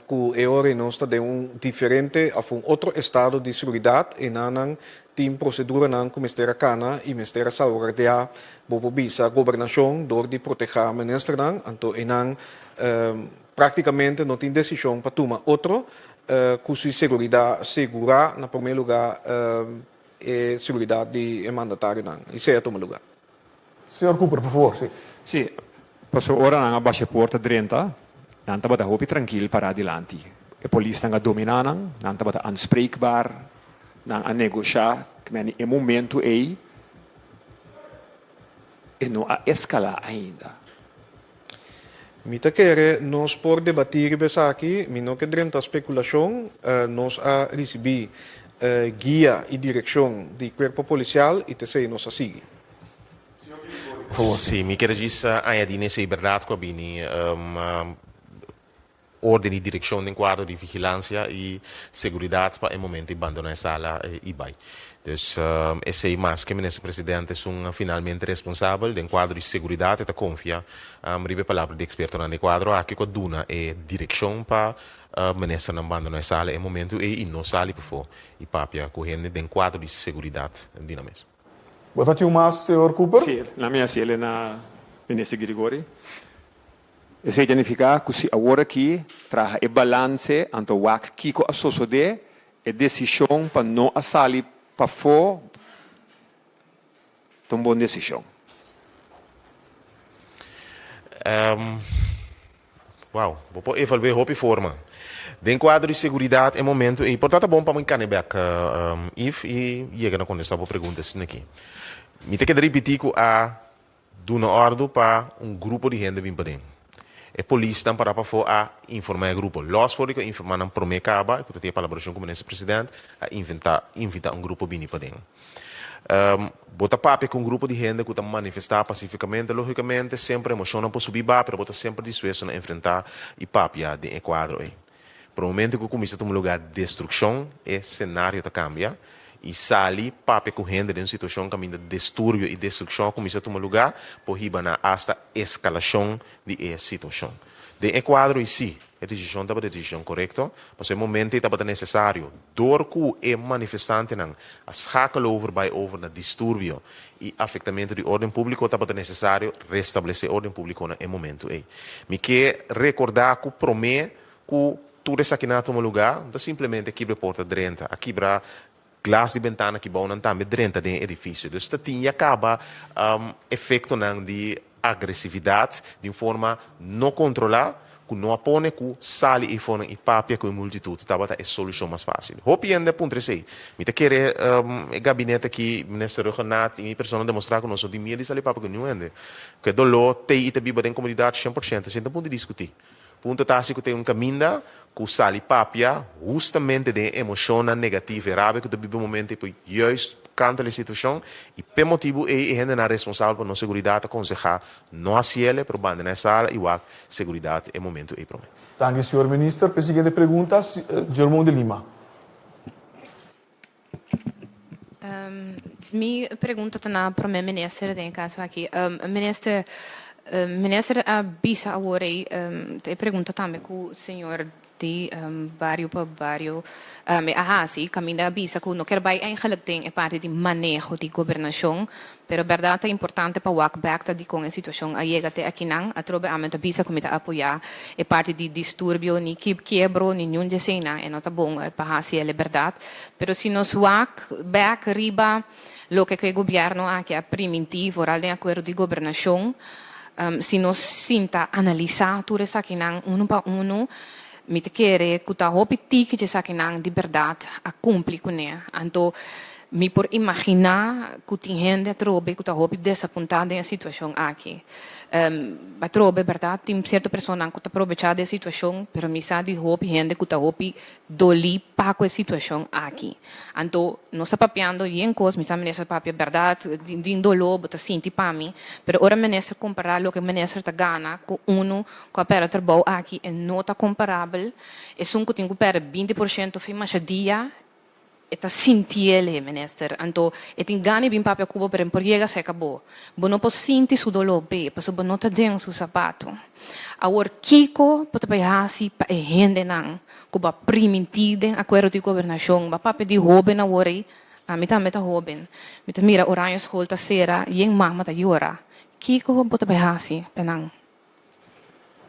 ku e ora ei nos ta den un diferente òf un otro estado di seguridat i nan tin proseduranan ku mester a kana i mester a salvaguardiá bo por bisa gobernashon dor di protehá ministernan, anto einan práktikamente no tin desishon pa tuma otro ku su seguridat segurá na promé lugá e seguridat di e mandatarionan i esei a tuma lugá. Señor Cooper, por favor, si. Sí, pasobra ora nan a basha porta drenta, nan tabata hopi trankil pará dilanti. E polisnan a dominá nan, nan tabata aanspreekbaar, nan a negoshá. Kmeni e momento ei e no a eskalá ainda. Mi ta kere nos por debatí riba esaki, mi no ke drenta spekulashon. Nos a risibí guia i direkshon di kuerpo polisial i t'esei nos a sigui. Sí, mi kere djis añadí na esei bèrdat ku a bini orden di direkshon den kuadro di vigilansia i seguridat pa e momento i bandoná e sala i bai. Dus esei mas ke Minister Presidente esun finalmente responsabel den kuadro di seguridat e ta konfia riba e palabra di ekspertonan den kuadro aki ku a duna e direkshon pa ministernan bandoná e sala e momento ei i no sali pafó i papia ku hende den kuadro di seguridat di nan mes. Bo ta tin un mas, señor Cooper? Sí, na mi hasi el na Minister Girigori. Esei ta nifiká ku si awor aki traha e balanse anto wak kiko a sosodé, e desishon pa no a sali pafó ta un bon desishon. Wow, bo por evalu'é hopi forma. Den kuadro di seguridat e momento ei por ta ta bon pa mi kane bèk, Yves, i yega na kontestá bo pregunta asina aki. Mi ta keda ripití ku a duna òrdu pa un grupo di hende bin paden. E polisnan pará pafó a informá e grupo. Lòs for di ku a informá nan promé kaba ku ta tin e palabrashon ku Minister President a inventá invitá un grupo bini paden. Bo ta papia ku un grupo di hende ku ta manifestá pasifikamente, lógikamente semper emoshonnan por subi ba, pero bo ta semper dispuesto na enfrentá i papia den e kuadro ei. Pero momento ku kuminsá tuma lugá destrukshon, e senario ta kambia i sali papia ku hende den un situashon kaminda disturbio i destrukshon a kuminsá tuma lugá por hiba na asta eskalashon di e situashon. Den e kuadro ei sí. E desishon tabata e desishon korekto, pasobra e momento ei tabata nesesario. Dor ku e manifestantenan a schakel over bai over na disturbio i afektamentu di órden públiko, tabata nesesario restablesé órden públiko na e momento ei. Mi ke rekordá ku promé ku tur esakinan a tuma lugá, no ta simplemente kibra e porta drenta, a kibra glas di bentana ki bounan tambe drenta den e edifisio. Dus ta tin ya kaba efektonan di agresividat di un forma no kontrolá ku no a pone ku sali eifonan i papia ku e multitut tabata e solushon mas fásil. Hopi hende a puntra esei. Mi ta kere e gabinete aki, Minister Rhuggenaath i mi persona demostrá ku nos no tin miedu di sali papia ku niun hende. Ku e doló tei i ta biba den komunidat 100%, esei no ta punto di diskutí. Punto ta si ku tin un kaminda ku sali papia hustamente den e emoshonnan negativo e rabia ku ta biba e momento ei por juist kanta e situashon i p'e motibu ei e hendenan responsabel pa nos seguridat ta konsehá no hasiel pero bandena e sala i wak seguridat e momento ei promé. Danki señor Minister. P'e siguiente pregunta, Jermon de Lima. Mi pregunta ta na Prome Minister den e caso aki. Minister, Minister a bisa awor ei, ta e pregunta tambe cu señor di Bario pa Bario a haci, caminda a bisa cu no kier bay eigenlijk den e parti di maneho di gobernacion, Pero bèrdat ta importante pa wak bèk ta dikon e situashon a yega te akinan. Atrobe ami ta bisa ku mi ta apoyá e parti di disturbio ni kiebro ni niun di eseinan. E no ta bon pa hasi el e bèrdat. Pero si nos wak bèk riba loke ku e gobièrnu aki a primintí, vooral den akuerdo di gobernashon, si nos sinta analisá tur esakinan unu pa unu, mi ta kere ku ta hopi tiki di esakinan di bèrdat a kumpli kuné. Anto Mi por imaginá ku tin hende atrobe ku ta hopi desapuntá den e situashon aki. Atrobe, bèrdat, tin sierto personanan ku ta probechá di e situashon, pero mi sa di hopi hende ku ta hopi dolí pa ku e situashon aki. Anto, nos ta papiando yen kos, mi sa minister papia bèrdat, tin doló, bo ta sinti pa mi, pero ora minister kompará loke minister ta gana ku unu ku a pèrdè trabou aki, e no ta komparabel. Esun ku tin ku pèrdè 20% fin masha dia, E ta sintiel e minister. Anto e tin gana di bin papia ku bo pero e por yega serka bo. Bo no por sinti su doló be pasobra bo no ta den su sapato. Awor kiko bo ta bai hasi pa e hendenan ku bo a primintí den akuerdo di gobernashon? Bo a papia di hóben awor ei. Ami tambe ta hóben. Mi ta mira Oranje School ta sera yen mama ta yora. Kiko bo ta bai hasi pa nan?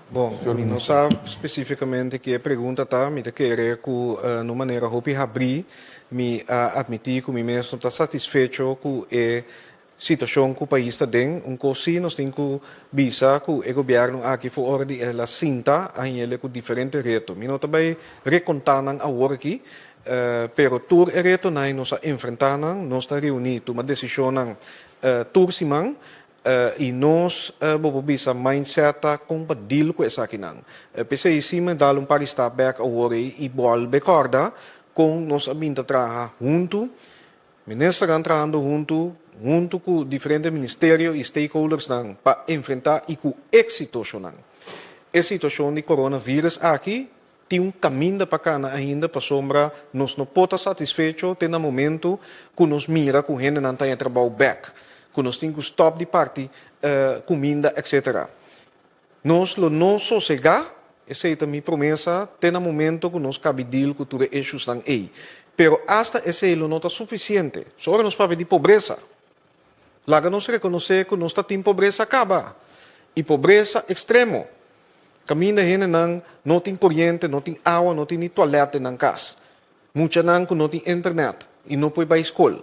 Bon, mi no sa spesífikamente ki e pregunta ta. Mi ta kere ku na un manera hopi habrí mi a atmití ku mi mes no ta satisfecho ku e situashon ku pais ta den. Un kos sí nos tin ku bisa ku e gobièrnu aki for ora di el a sinta a hañ'el ku diferente reto. Mi no ta bai rekontá nan awor aki, pero tur e retonan nos a enfrentá nan, nos ta reuní tuma desishonnan tur siman. I nos, bo por bisa, mindset ta kon pa deal ku esakinan. P'esei si mi dal un par di stap bèk awor ei i bolbe kòrda kon nos a bin ta traha huntu, ministernan trahando huntu, huntu ku diferente ministerio i stakeholdersnan pa enfrentá i ku éksito shonnan e situashon di coronavirus aki. Tin un kaminda pa kana ainda pasobra nos no por ta satisfecho te na momento ku nos mira ku hendenan ta haña trabou bèk, ku nos tin ku stòp di parti kuminda etcetera. Nos lo no sosegá, esei ta mi promesa, te na momento ku nos kabi deal ku tur e issuesnan ei. Pero asta esei lo no ta sufisiente. So ora nos papia di pobresa, laga nos rekonosé ku nos ta tin pobresa kaba, i pobresa ekstremo. Kaminda hendenan no tin koriente, no tin awa, no tin ni tualèt den nan kas. Muchanan ku no tin internèt i no por bai skol.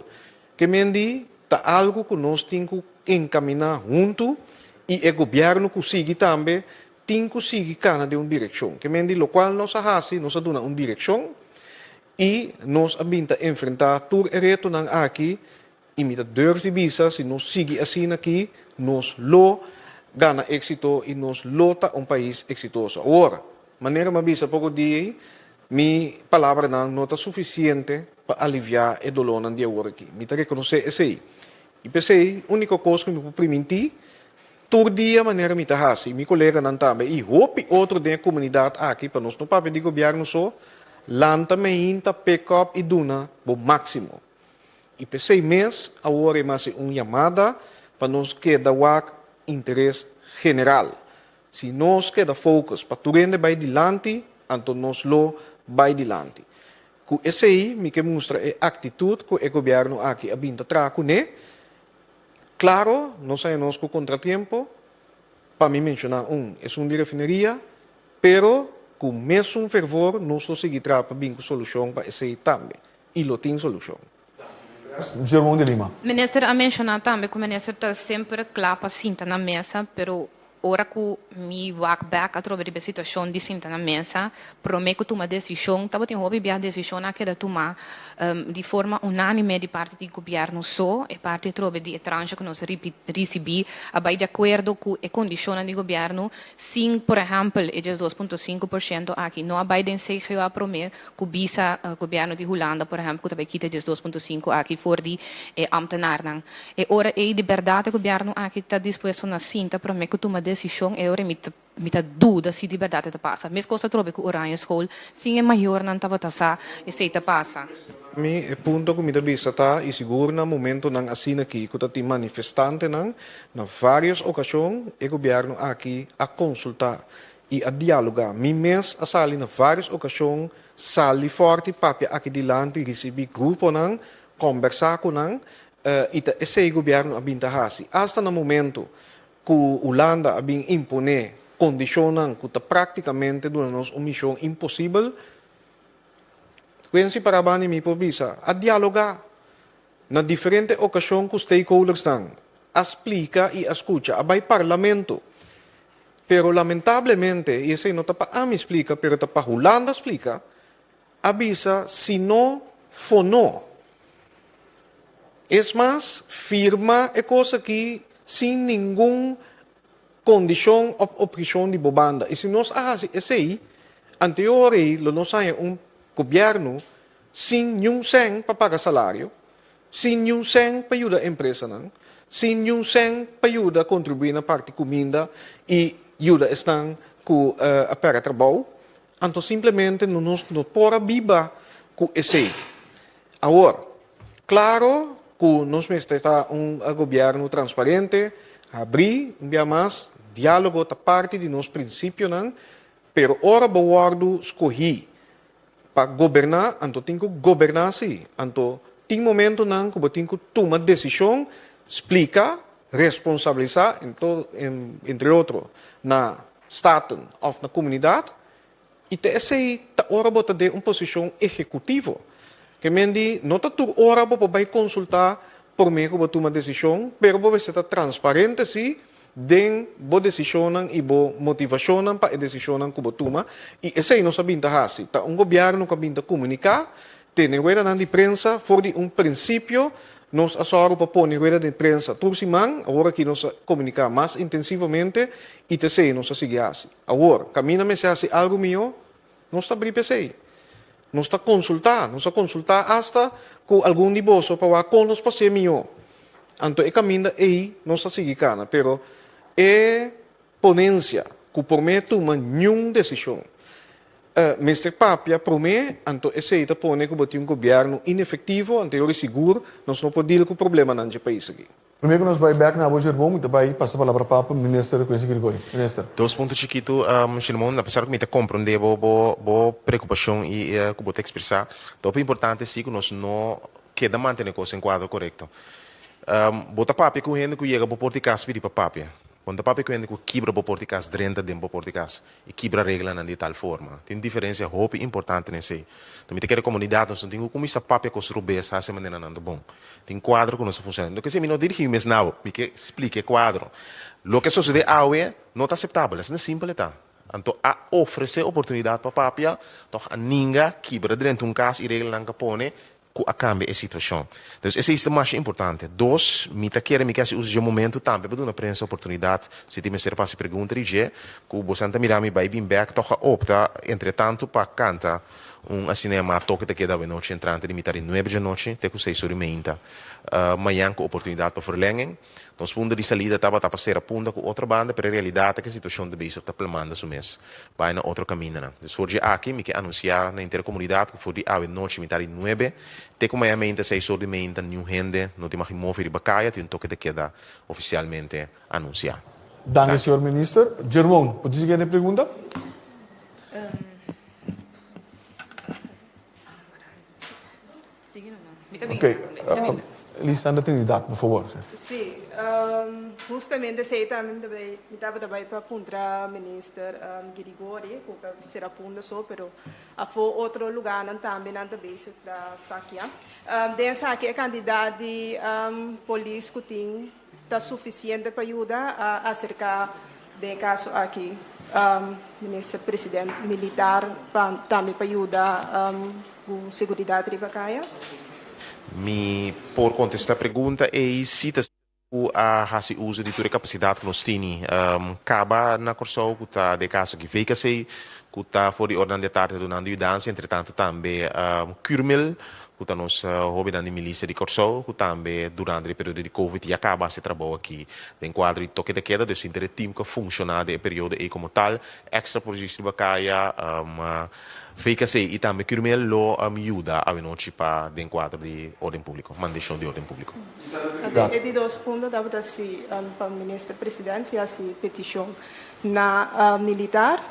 Ke men di ta algu ku nos tin ku enkaminá huntu i e gobièrnu ku sigui tambe tin ku sigui kana den un direkshon. Ke men di lokual nos a hasi, nos a duna un direkshon i nos a bin ta enfrentá tur e retonan aki i mi ta durf di bisa si nos sigui asina aki nos lo gana éksito i nos lo ta un pais eksitoso. Awor, manera mi a bisa poko dia ei, mi palabranan no ta sufisiente pa aliviá e dolónan di awor aki. Mi ta rekonosé esei. I p'esei, úniko kos ku mi por primintí, tur dia manera mi ta hasi, i mi koleganan tambe, i hopi otro den e komunidat aki, pa nos no papia di gobièrnu so, lanta meinta, pick up i duna bo máksimo. I p'esei mes, awor e masi un yamada pa nos keda wak interes general. Si nos keda focus pa tur hende bai dilanti, anto nos lo bai dilanti. Ku esei mi ke mustra e aktitut ku e gobièrnu aki a bin ta traha kuné. Klaro, nos haña nos ku kontratiempo, pa mi menshoná un, esun di refineria, pero ku mesun fervor nos lo sigui traha pa bin ku solushon pa esei tambe. I lo tin solushon. Jerome de Lima. Minister a menshoná tambe ku minister ta semper kla pa sinta na mesa, pero Ora ku mi wak bèk atrobe riba e situashon di sinta na mesa, promé ku tuma desishon, tabatin hopi bia desishonnan a keda tumá di forma unánime di parti di gobièrnu so. E parti atrobe di e transha ku nos a risibí a bai di akuerdo ku e kondishonnan di gobièrnu sin, por ehèmpel, e 12.5% aki no a bai den CGOA promé ku bisa gobièrnu di Hulanda, por ehèmpel, ku ta bai kita e 12.5 aki for di e ámtenarnan. E ora ei di bèrdat e gobièrnu aki ta dispuesto na sinta promé ku tuma desishon, e ora ei mi ta mi ta duda si di bèrdat e ta pasa. Meskos atrobe ku Oranje School, sin e mayornan tabata sa esei ta pasa. Mi e punto ku mi ta bisa ta, i sigur na momentonan asina aki ku ta tin manifestantenan, na vários okashon e gobièrnu aki a konsultá i a dialogá. Mi mes a sali na vários okashon, sali fòrti papia aki dilanti, risibí gruponan, kòmbersá ku nan, I ta esei gobièrnu a bin ta hasi. Asta na momentu ku Hulanda a bin imponé kondishonnan ku ta práktikamente duna nos un mishon imposibel, Quincy Parabani mi por bisa, a dialogá na diferente okashon ku stakeholdersnan, a splika i a skucha, a bai parlamento. Pero lamentablemente, i esei no ta pa ami splika, pero ta pa Hulanda splika, A bisa si no fono. Es mas, firma e kos aki sin ningun kondishon òf opheshon di bo banda. I si nos a hasi esei, anteor ei lo nos haña un gobièrnu sin niun sèn pa paga salario, sin niun sèn pa yuda empresanan, sin niun sèn pa yuda kontribuí na parti kuminda i yuda esnan ku a pèrdè trabou. Anto simplemente no nos no por a biba ku esei. Awor, klaro ku nos mester ta un gobièrnu transparente, habrí, un bia mas, diálogo ta parti di nos prinsipionan, pero ora bo wòrdu skohí pa goberná, anto tin ku goberná sí. Anto tin momentunan ku bo tin ku tuma desishon, splika, responsabilisá, entre otro, na Staten òf na komunidat, i ta esei ta ora bo ta den un posishon ehekutivo. Ke men di no ta tur ora bo por bai konsultá promé ku bo tuma desishon, pero bo mester ta transparente sí den bo desishonnan i bo motivashonnan pa e desishonnan ku bo tuma, i esei nos a bin ta hasi. Ta un gobièrnu ku a bin ta komuniká, tene ruedanan di prensa for di un prinsipio. Nos a sòru pa pone rueda di prensa tur siman, awor aki nos a komuniká mas intensivamente i ta esei nos a sigui hasi. Awor, kaminda mester hasi algu mihó, nos ta bri p'esei. Nos ta konsultá, nos a konsultá asta ku algun di boso pa wak kon nos por hasié mihó. Anto e kaminda ei nos a sigui kana, pero e ponensia ku promé tuma niun desishon. Mester papia promé, anto esei ta pone ku bo tin un gobièrnu inefektivo, anto yori sigur nos no por deal ku problemanan dje pais aki. Promé ku nos bai bèk na abo Jermon, mi ta bai pasa palabra pa Minister Quincy Gregory. Minister. Dos punto chikitu, Jermon, apesar ku mi ta komprondé bo bo bo preokupashon i ku bo ta ekspresá, ta hopi importante si ku nos no keda mantené kos den kuadro korekto. Bo ta papia ku hende ku yega bo por di kas pidi pa papia. Bo no ta papia ku hende ku kibra bo por di kas drenta den bo por di kas i kibra reglanan di tal forma. Tin diferensia hopi importante na esei. Enton mi ta kere komunidat nos no tin ku kuminsá papia kos robes hasi manera nan ta bon. Tin kuadro ku nos ta funshoná. No ke si mi no dirigí mi mes na bo, mi ke splika e kuadro. Loke a sosodé awe no ta aseptabel, asina simpel e ta. Anto a ofresé oportunidat pa papia, tòg a ninga kibra drenta un kas i reglanan ka pone ku a kambia e situashon. Dus esei ta masha importante. Dos, mi ta kere mi ke hasi uso dje momentu tambe pa duna prensa oportunidat si tin mester pa hasi pregunta di dje, ku bosan ta mira mi bai bin bèk tòg a opta entretantu pa kanta un asina yamá toke ta keda awenochi entrante di mitar di nuebe djanochi te ku seis ora i meinta mañan ku oportunidat pa verlenging. Nos punto di salida tabata pa sera punta ku otro banda, pero e realidat ta ku e situashon ta bezig ta plamanda su mes bai na otro kamindanan. Dus for dje aki mi ke anunsiá na henter komunidat ku for di awe nochi mitar di nuebe te ku maña meinta seis or di meinta niun hende no tin mag move riba kaya, tin un toke ta keda ofisialmente anunsiá. Danki señor Minister. Jermon, por tin siguiente pregunta? Ok, Lisandra Trinidad, por favor. Sí, hustamente esei tambe mi tabata bai pa puntra Minister Girigori, ku ta sera Punda so, pero afó otro lugánan tambe nan ta bezig ta sakia. Den esaki e kantidat di polis ku tin ta sufisiente pa yuda a aserká den e kaso aki Minister President militar pa tambe pa yuda Ku seguridat riba kaya? Mi por kontestá pregunta ei si ta ku a hasi uso di tur e kapasidat ku nos tini. Kaba na Kòrsou ku ta den kaso aki VKC ku ta for di ornan di atardi ta dunando yudansa, entretantu tambe Curmil ku ta nos hóbennan di milisia di Kòrsou ku tambe durante di periodo di covid ya kaba hasi trabou aki den kuadro di toke de keda. Dus hinter e tim ku a funshoná den e periodo ei komo tal, èkstra polis riba kaya. VKC i tambe Curmel lo yuda awenochi pa den kuadro di orden públiko, mantenshon di orden públiko. E di dos punto tabata si pa Minister President si hasi petishon na militar.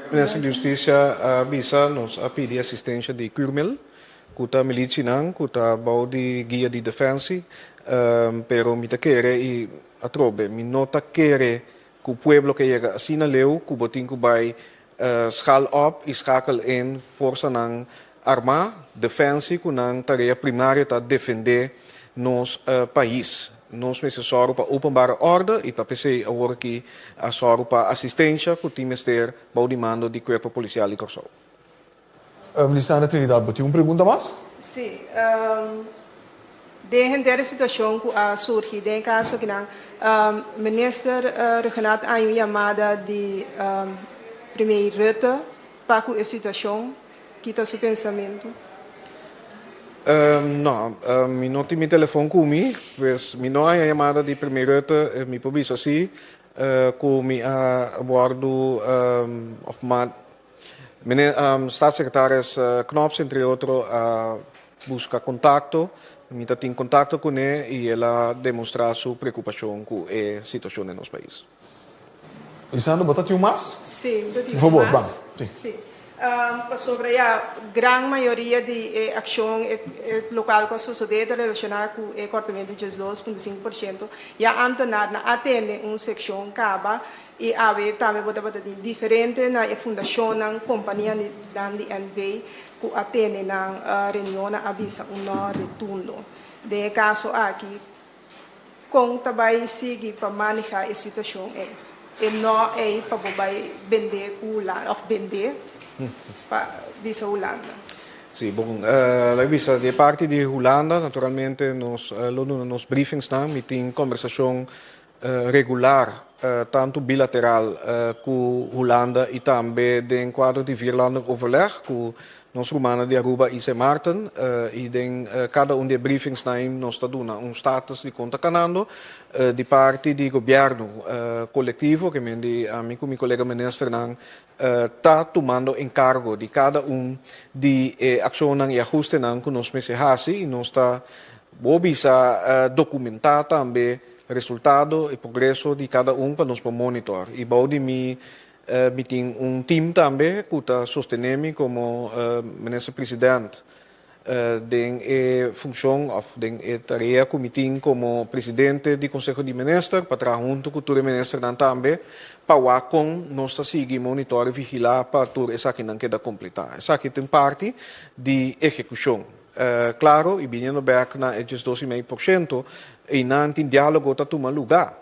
Minister di Hustisia a bisa nos a pidi asistensha di Curmel ku ta milisinan ku ta bou di guia di Defensie, pero mi ta kere i atrobe mi no ta kere ku pueblo ke yega asina leu ku bo tin ku bai Schaal op i schakel in forsanan armá, defensie, ku nan tarea primario ta defendé nos pais. Nos mester sòru pa openbare orde i ta p'esei awor aki a sòru pa asistensha ku tin mester bou di mando di Kuerpo Polisial di Kòrsou. Lisandra Trinidad, bo tin un pregunta mas? Sí. Den henter e situashon ku a surgi den e kaso akinan, Minister Rhuggenaath a haña un yamada di Premier Rutte pa ku e situashon. Ki ta su pensamentu? No, mi no tin mi telefon ku mi, pues mi no haña yamada di Premier Rutte. Mi por bisa si ku mi a wòrdu òf Meneer Staatssecretaris Knops entre otro a busca contacto, mi ta tin contacto cune y el a demostra su preocupacion cu e situacion den nos pais. Lisandro, bo ta tin un mas? Sí, mi ta tin un mas. Por favor, ban. Sí. Sí. Pasobra ya gran mayoria di e accion e locual cu a sucede ta relaciona cu e cortamento di 12.5%. Ya ambtenaarnan a tene un seccion caba I awe tambe bo tabata tin diferente na e fundashonnan, kompanianan di NV ku a tene nan reunionnan a bisa un no retundo. Den e kaso aki, kon ta bai sigui pa maneha e situashon ei? E no ei pa bo bai bende ku Hulanda òf bende pa bisa Hulanda. Sí, bon, laga bisa di e parti di Hulanda naturalmente nos lo duna nos briefingsnan, mi tin kombersashon regular, tantu bilateral ku Hulanda i tambe den kuadro di Vierlanden Overleg ku nos rumannan di Aruba i Sint Maarten. I den kada un di e briefingsnan nos ta duna un status di kon ta kanando di parti di gobièrnu kolektivo, ke men di ami ku mi kolega ministernan ta tumando enkargo di kada un di e akshonnan i ahustenan ku nos mester hasi i nos ta bo bisa dokumentá tambe Resultado y progreso di cada un pa nos por monitor. Y bou di mi mi tin un team tambe cu ta sostene mi como Minister President. Den e funcion of den e tarea cu mi tin como presidente di Conseho di Minister pa traha hunto cu tur e ministernan tambe pa wak con nos ta sigui monitor y vigila pa tur esakinan keda completa. Esaki ta un parti di ehecucion. Claro y biniendo bek na e 12,5%, eynan tin dialogo ta tuma luga.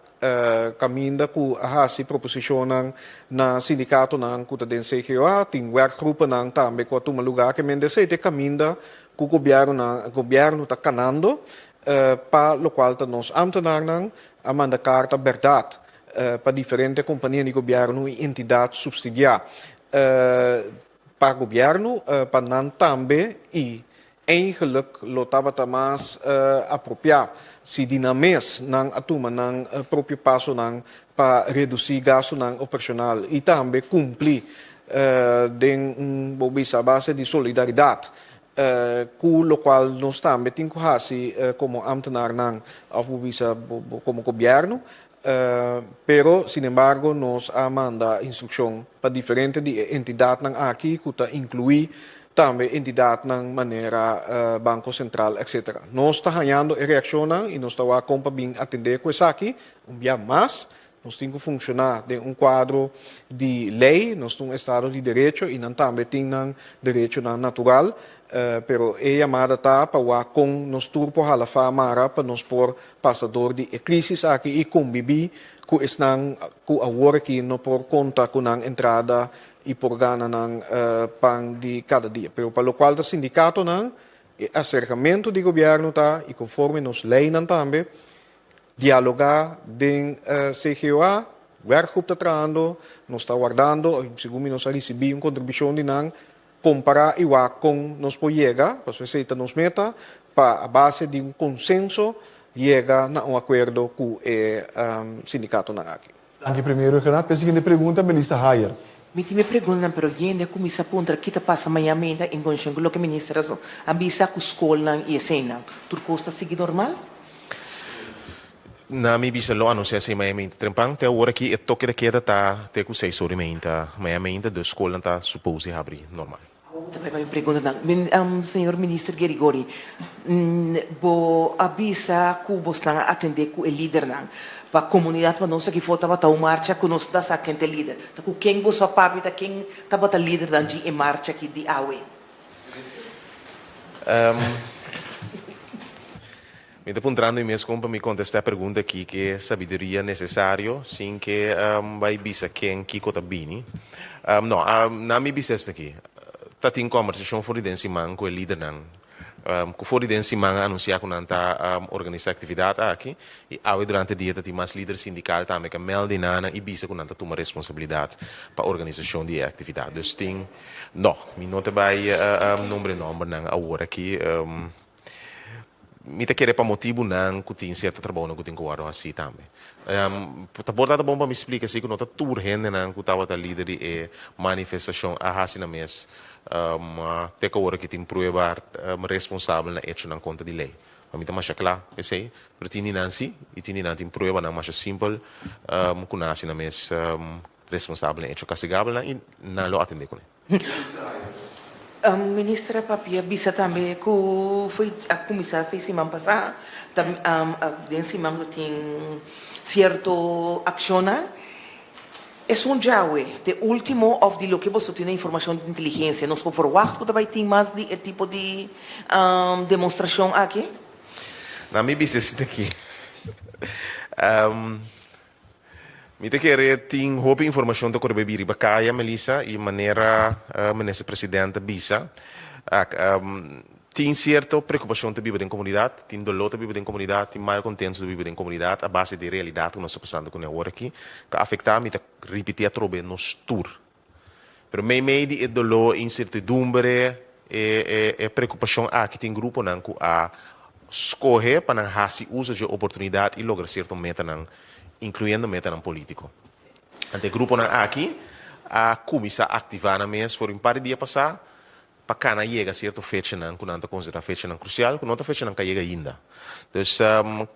Caminda cu a haci proposicionnan na sindicatonan cu ta den CGOA, tin werkgroepennan tambe cu a tuma luga ke men desey te caminda cu gobiernonan, gobierno ta canando pa locual ta nos ambtenaarnan a manda carta berdad pa diferente compania di gobierno y entidad subsidia pa gobierno pa nan tambe y Eigenlijk lo tabata mas apropiá si di nan mes nan a tuma nan propio pasonan pa redusí gastunan operashonal i tambe kumpli den un, bo bisa, base di solidaridat ku lokual nos tambe tin ku hasi komo ámtenarnan òf bo bisa komo gobièrnu. Pero, sinembargo, nos a manda instrukshon pa diferente di e entidatnan aki ku ta inkluí tambe entidatnan manera Banko Sentral etcetera. Nos ta hañando e reakshonnan i nos ta wak kon pa bin atendé ku esaki. Un bia mas, nos tin ku funshoná den un kuadro di lei, nos ta un estado di derecho i nan tambe tin nan derechonan natural. Pero e yamada ta pa wak kon nos tur por hala fa mara pa nos por pasa dor di e crisis aki y conbibi cu esnan cu awor aki no por conta cu nan entrada y por gana nan pan di cada dia. Pero pa locual ta sindicatonan, e acercamento di gobierno ta, y conforme nos leynan tambe, dialoga den CGOA, werkgroep ta trahando, nos ta wardando, segun mi nos a ricibi un contribucion di nan, Kompará i wak kon nos por yega, pasobra esei ta nos meta, pa a base di un konsenso yega na un akuerdo ku e sindikatonan aki. Danki Premier Rhuggenaath. P'e siguiente pregunta, Melissa Hayer. Mi tin mi preguntanan pero yende a kuminsá puntra ki ta pasa maña meinta en konshon ku loke minister a bisa ku skolnan i eseinan. Tur kos ta sigui normal? Na mi bisa lo anuncia esey maña meinta trempan. Te awor aki e toke de keda ta te cu seis ora y meinta maña meinta, dus scolnan ta suppose di habri normal. Ta bai pa mi preguntanan. Señor Minister Gerigori, bo a bisa cu bosnan a atende cu e lidernan. Pa comunidad pa nos aki for tabata un marcha cu nos ta sa ken ta e lider. Ta cu ken boso a papia, ta ken tabata lidernan dje e marcha aki di awe? Mi ta puntrando mi mes kon pa mi kontestá e pregunta aki ke sabiduria nesesario sin ke bai bisa ken kiko ta bini. No, na mi bisa esaki, ta tin kòmbersashon for di den siman ku e lidernan ku for di den siman a anunsiá ku nan ta organisá aktividat aki i awe durante dia ta tin mas lider sindikal tambe ku a mèlda di nan i bisa ku nan ta tuma responsabilidat pa organisashon di e aktividat. Dus tin, no, mi no ta bai nombra e nòmbernan awor aki. Mi ta kere pa motibunan ku tin sierto trabounan ku tin ku wòrdu hasí tambe. Ta por ta bon pa mi splika si ku no ta tur hendenan ku tabata lider di e manifestashon a hasi nan mes te ku awor aki tin prueba responsabel na echonan kontra di lei. Pa mi ta masha kla esei, pero tin di nan si i tin di nan tin pruebanan masha simpel ku nan hasi nan mes responsabel na echo kastigabelnan i nan lo atendé kuné. Minister a papia bisa tambe ku foi a kuminsá fe siman pasá ta den siman lo tin sierto akshonnan. Esun djawe te último òf di loke boso tin na informashon di inteligensia nos por verwagt ku ta bai tin mas di e tipo di demostrashon aki? Na mi bisa esei aki. Mi ta kere tin hopi informacion ta kore bebi riba caya, Melissa, y manera Minister President a bisa, tin cierto preocupacion ta biba den comunidad, tin dolor ta biba den comunidad, tin malcontento ta biba den comunidad a base di realidad cu nos ta pasando cune awor aki, cu a afecta, mi ta ripiti atrobe, nos tur. Pero meimei di e doló, e insertidumbre, e e preokupashon aki tin gruponan ku a skohe pa nan hasi uso dje oportunidat i logra sierto metanan, inkluyendo metanan polítiko. Anto e gruponan aki a kuminsá aktivá nan mes for un par di dia pasá pa kana yega sierto fechanan ku nan ta konsiderá fechanan krusial, ku no ta fechanan ku a yega ainda. Dus,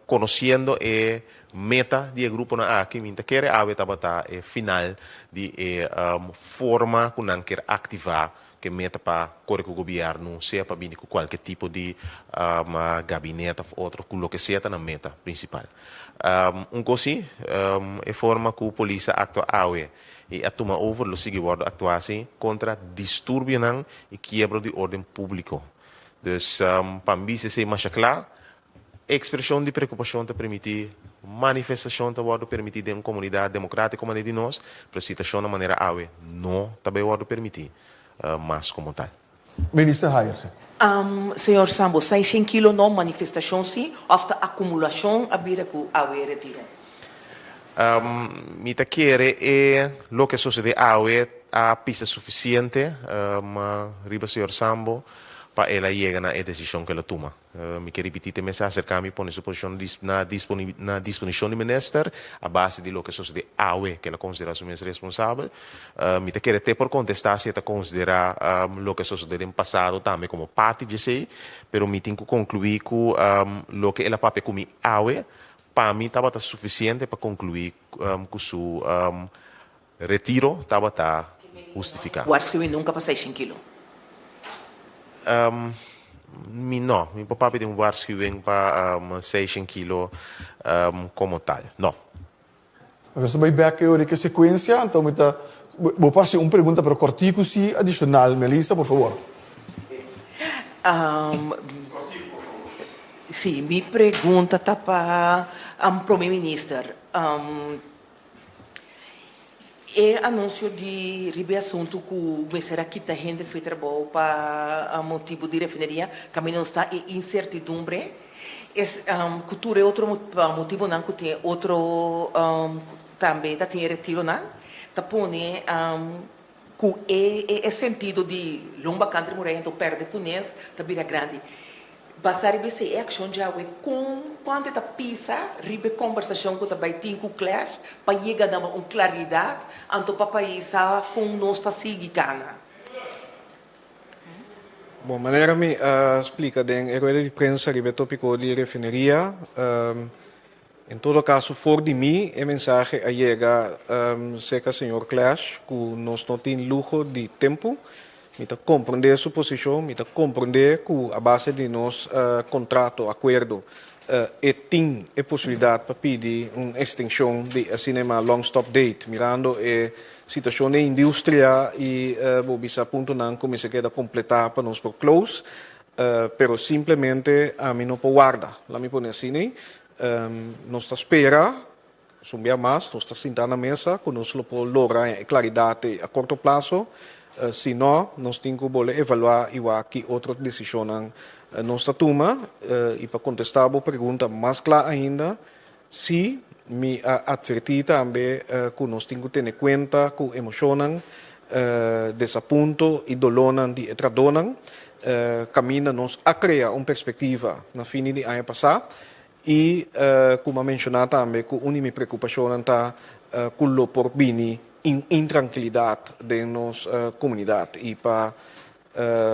konosiendo e meta di e gruponan aki, mi ta kere awe tabata e final di e forma ku nan kier aktivá. Ku e meta pa kore ku gobièrnu, sea pa bini ku kualke tipo di gabinet òf otro, ku loke sea ta nan meta prinsipal. Un kos sí, e forma ku polis a aktua awe i a tuma over lo sigui wòrdu aktuá así kontra disturbionan i kiebro di órden públiko. Dus, pa mi bisa esei masha kla, Ekspreshon di preokupashon ta permití, manifestashon ta wòrdu permití den un komunidat demokrátiko manera di nos, pero sitashonnan manera awe no ta bai wòrdu permití mas komo tal. Minister Hayer. Señor Sambo, seishen kilo no manifestashon si òf ta akumulashon a bira ku awe retiro? Mi ta kere e loke a sosodé awe a pisa sufisiente riba señor Sambo pa el a yega na e desishon ku el a tuma. Mi ke ripití te mester aserká mi pone su posishon na na disponishon di minister a base di loke sosodé awe ku el a konsiderá su mes responsabel. Mi ta kere te por kontestá si e ta konsiderá loke a sosodé den pasado tambe komo parti di esei, pero mi tin ku konkluí ku loke el a papia ku mi awe pa mi tabata sufisiente pa konkluí ku su Retiro tabata hustifiká. Waarschuwing nunka pa seishen kilo. Mi no. Mi por papia di un waarschuwing pa seishen kilo komo tal. No. Nos ta bai bek e ora ke sekuensia, anto mi ta bo por hasi un pregunta pero kòrtiku si adishonal, Melissa, por fabor. Si, mi pregunta ta pa Prome Minister. E anunsio di riba e asuntu ku mester a kita hende fo'i trabou pa motibu di refineria kaminda nos ta e insertidumbre es ku tur e otro motibunan ku tin e otro tambe ta tin e retironan ta pone Ku e e sentido di lomba kantri muraya anto perde kunes ta bira grandi. Basá riba esei e akshon djawe kon kuantu e ta pisa riba e kombersashon ku ta bai tin ku Clash pa yega na un klaridat anto pa pais sa kon nos ta sigui kana. Bon, manera mi a splika den e rueda di prensa riba e topiko di refineria, En todo caso for di mi e mensahe a yega cerca señor Clash cu nos no tin luho di tempo. Mi ta comprende su posicion, mi ta comprende cu a base di nos contrato, acuerdo, e tin e posibilidad pa pidi un extension di asina yama long stop date, mirando e situacion den industria y bo bisa puntonan cu mester keda completa pa nos por close. Pero simplemente ami no por warda, laat mi pone asina ei. Nos ta spera, un bia mas, nos ta sinta na mesa ku nos lo por logra e klaridat ei a korto plaso. Si no, nos tin ku bolbe evaluá i wak ki otro desishonnan nos ta tuma. I pa kontestá bo pregunta mas kla ainda, sí, mi a atvertí tambe ku nos tin ku tene kuenta ku emoshonnan, desapunto i dolónan di e tradónan, kaminda nos a krea un perspektiva na fini di aña pasá i ku mi a menshoná tambe ku un di mi preokupashonnan ta ku lo por bini intrankilidat den nos komunidat i pa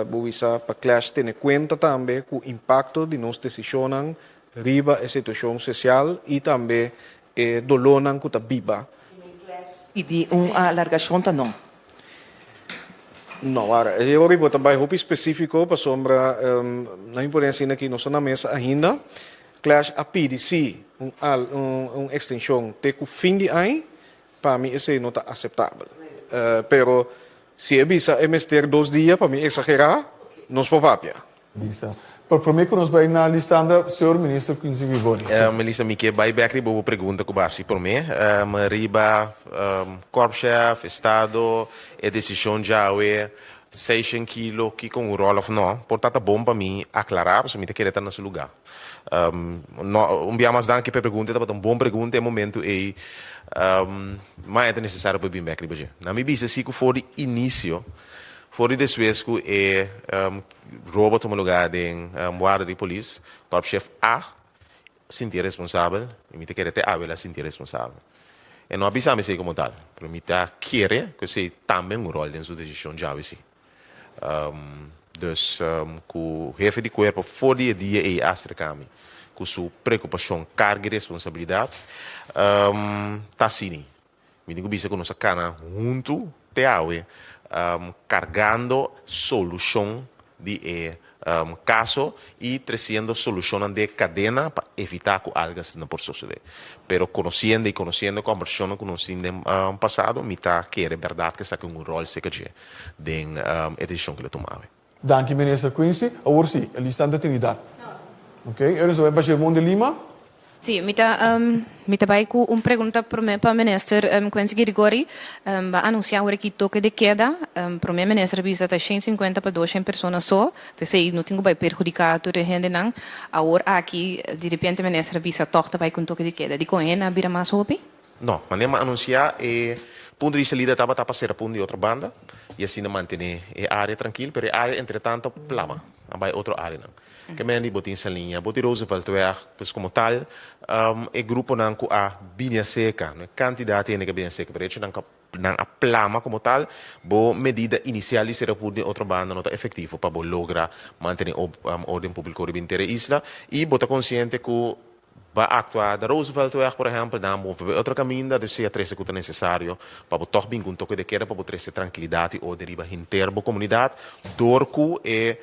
bo bisa pa Clash tene kuenta tambe ku impakto di nos desishonnan riba e situashon sosial i tambe e dolónan ku ta biba. Pidi un alargashon ta no. No, wara, e ora bo ta bai hopi spesífiko pasobra nan mi pone asina ki no sta na mesa ainda. Clash a pidi si un un ekstenshon te ku fin di aña, pa mi esei no ta aseptabel. Pero si e bisa e mester dos dia, pa mi eksagerá, nos por papia. Lisa. Pero prome ku nos bai na Lisandra, señor Minister Quincy Gregori. Melissa, mi ke bai bek riba bo pregunta ku bo hasi prome. Riba Korpschef, Estado, e desishon djawe, seishen kilo, kiko un ròl òf nò, por ta ta bon pa mi aklará, pasobra mi ta kere ta na su lugá. No, un bia mas danki pa e pregunta, e tabata un bon pregunta e momentu ei, ma e ta nesesario pa bin bek riba dje. Na mi bisa si ku for di inisio, For di despues ku e robo a tuma lugá den warda di polis, Korpschef a sintié responsabel i mi ta kere te awe el a sintié responsabel. E no a bisa mi esei komo tal, pero mi ta kere ku esei tambe un ròl den su desishon djawe si. Dus ku hefe di kuerpo for di e dia ei a aserká mi ku su preokupashon, karga i responsabilidat ta asini. Mi tin ku bisa ku nos a kana huntu te awe. Kargando solushon di e kaso i tresiendo solushonnan den kadena pa evitá ku algu asina por sosodé. Pero konosiendo i konosiendo kòmbersashonnan ku nos tin den pasado, mi ta kere bèrdat ku esaki un ròl seka dje den e desishon ku lo tuma awe. Danki Minister Quincy. Awor si, e lista Santa Trinidad. Ok, e resolve pa Germon de Lima. Sí, mi ta mi ta bai ku un pregunta promé pa Minister Quincy Girigorie. Ba anunsiá awor aki toke de keda. Promé Minister a bisa ta 150 pa 200 persona so. P'esei no tin ku bai perhudiká tur e hendenan. Awor aki di repente Minister a bisa tòg ta bai ku un toke de keda. Dikon hende a bira mas hopi? No, manera mi a anunsiá e punto di salida tabata pa sera punto di otro banda i asina mantené e área trankil, pero e área entretanto a plama, a bai otro áreanan. Ke men di bo tin Saliña, bo tin Rooseveltweg, pues komo tal e gruponan ku a bini aserka, no e kantidat di hende ku a bini aserka, pero echo nan nan a plama komo tal, bo medida inisial di sera punto di otro banda no ta efektivo pa bo logra mantené órden públiko riba henter e isla i bo ta konsiente ku Ba aktua na Rooseveltweg, por ehèmpel, nan a move bai otro kaminda, dus sea trese ku ta nesesario pa bo tòg bin ku un toke de keda pa bo trese trankilidat i orden riba henter bo komunidat, dor ku e,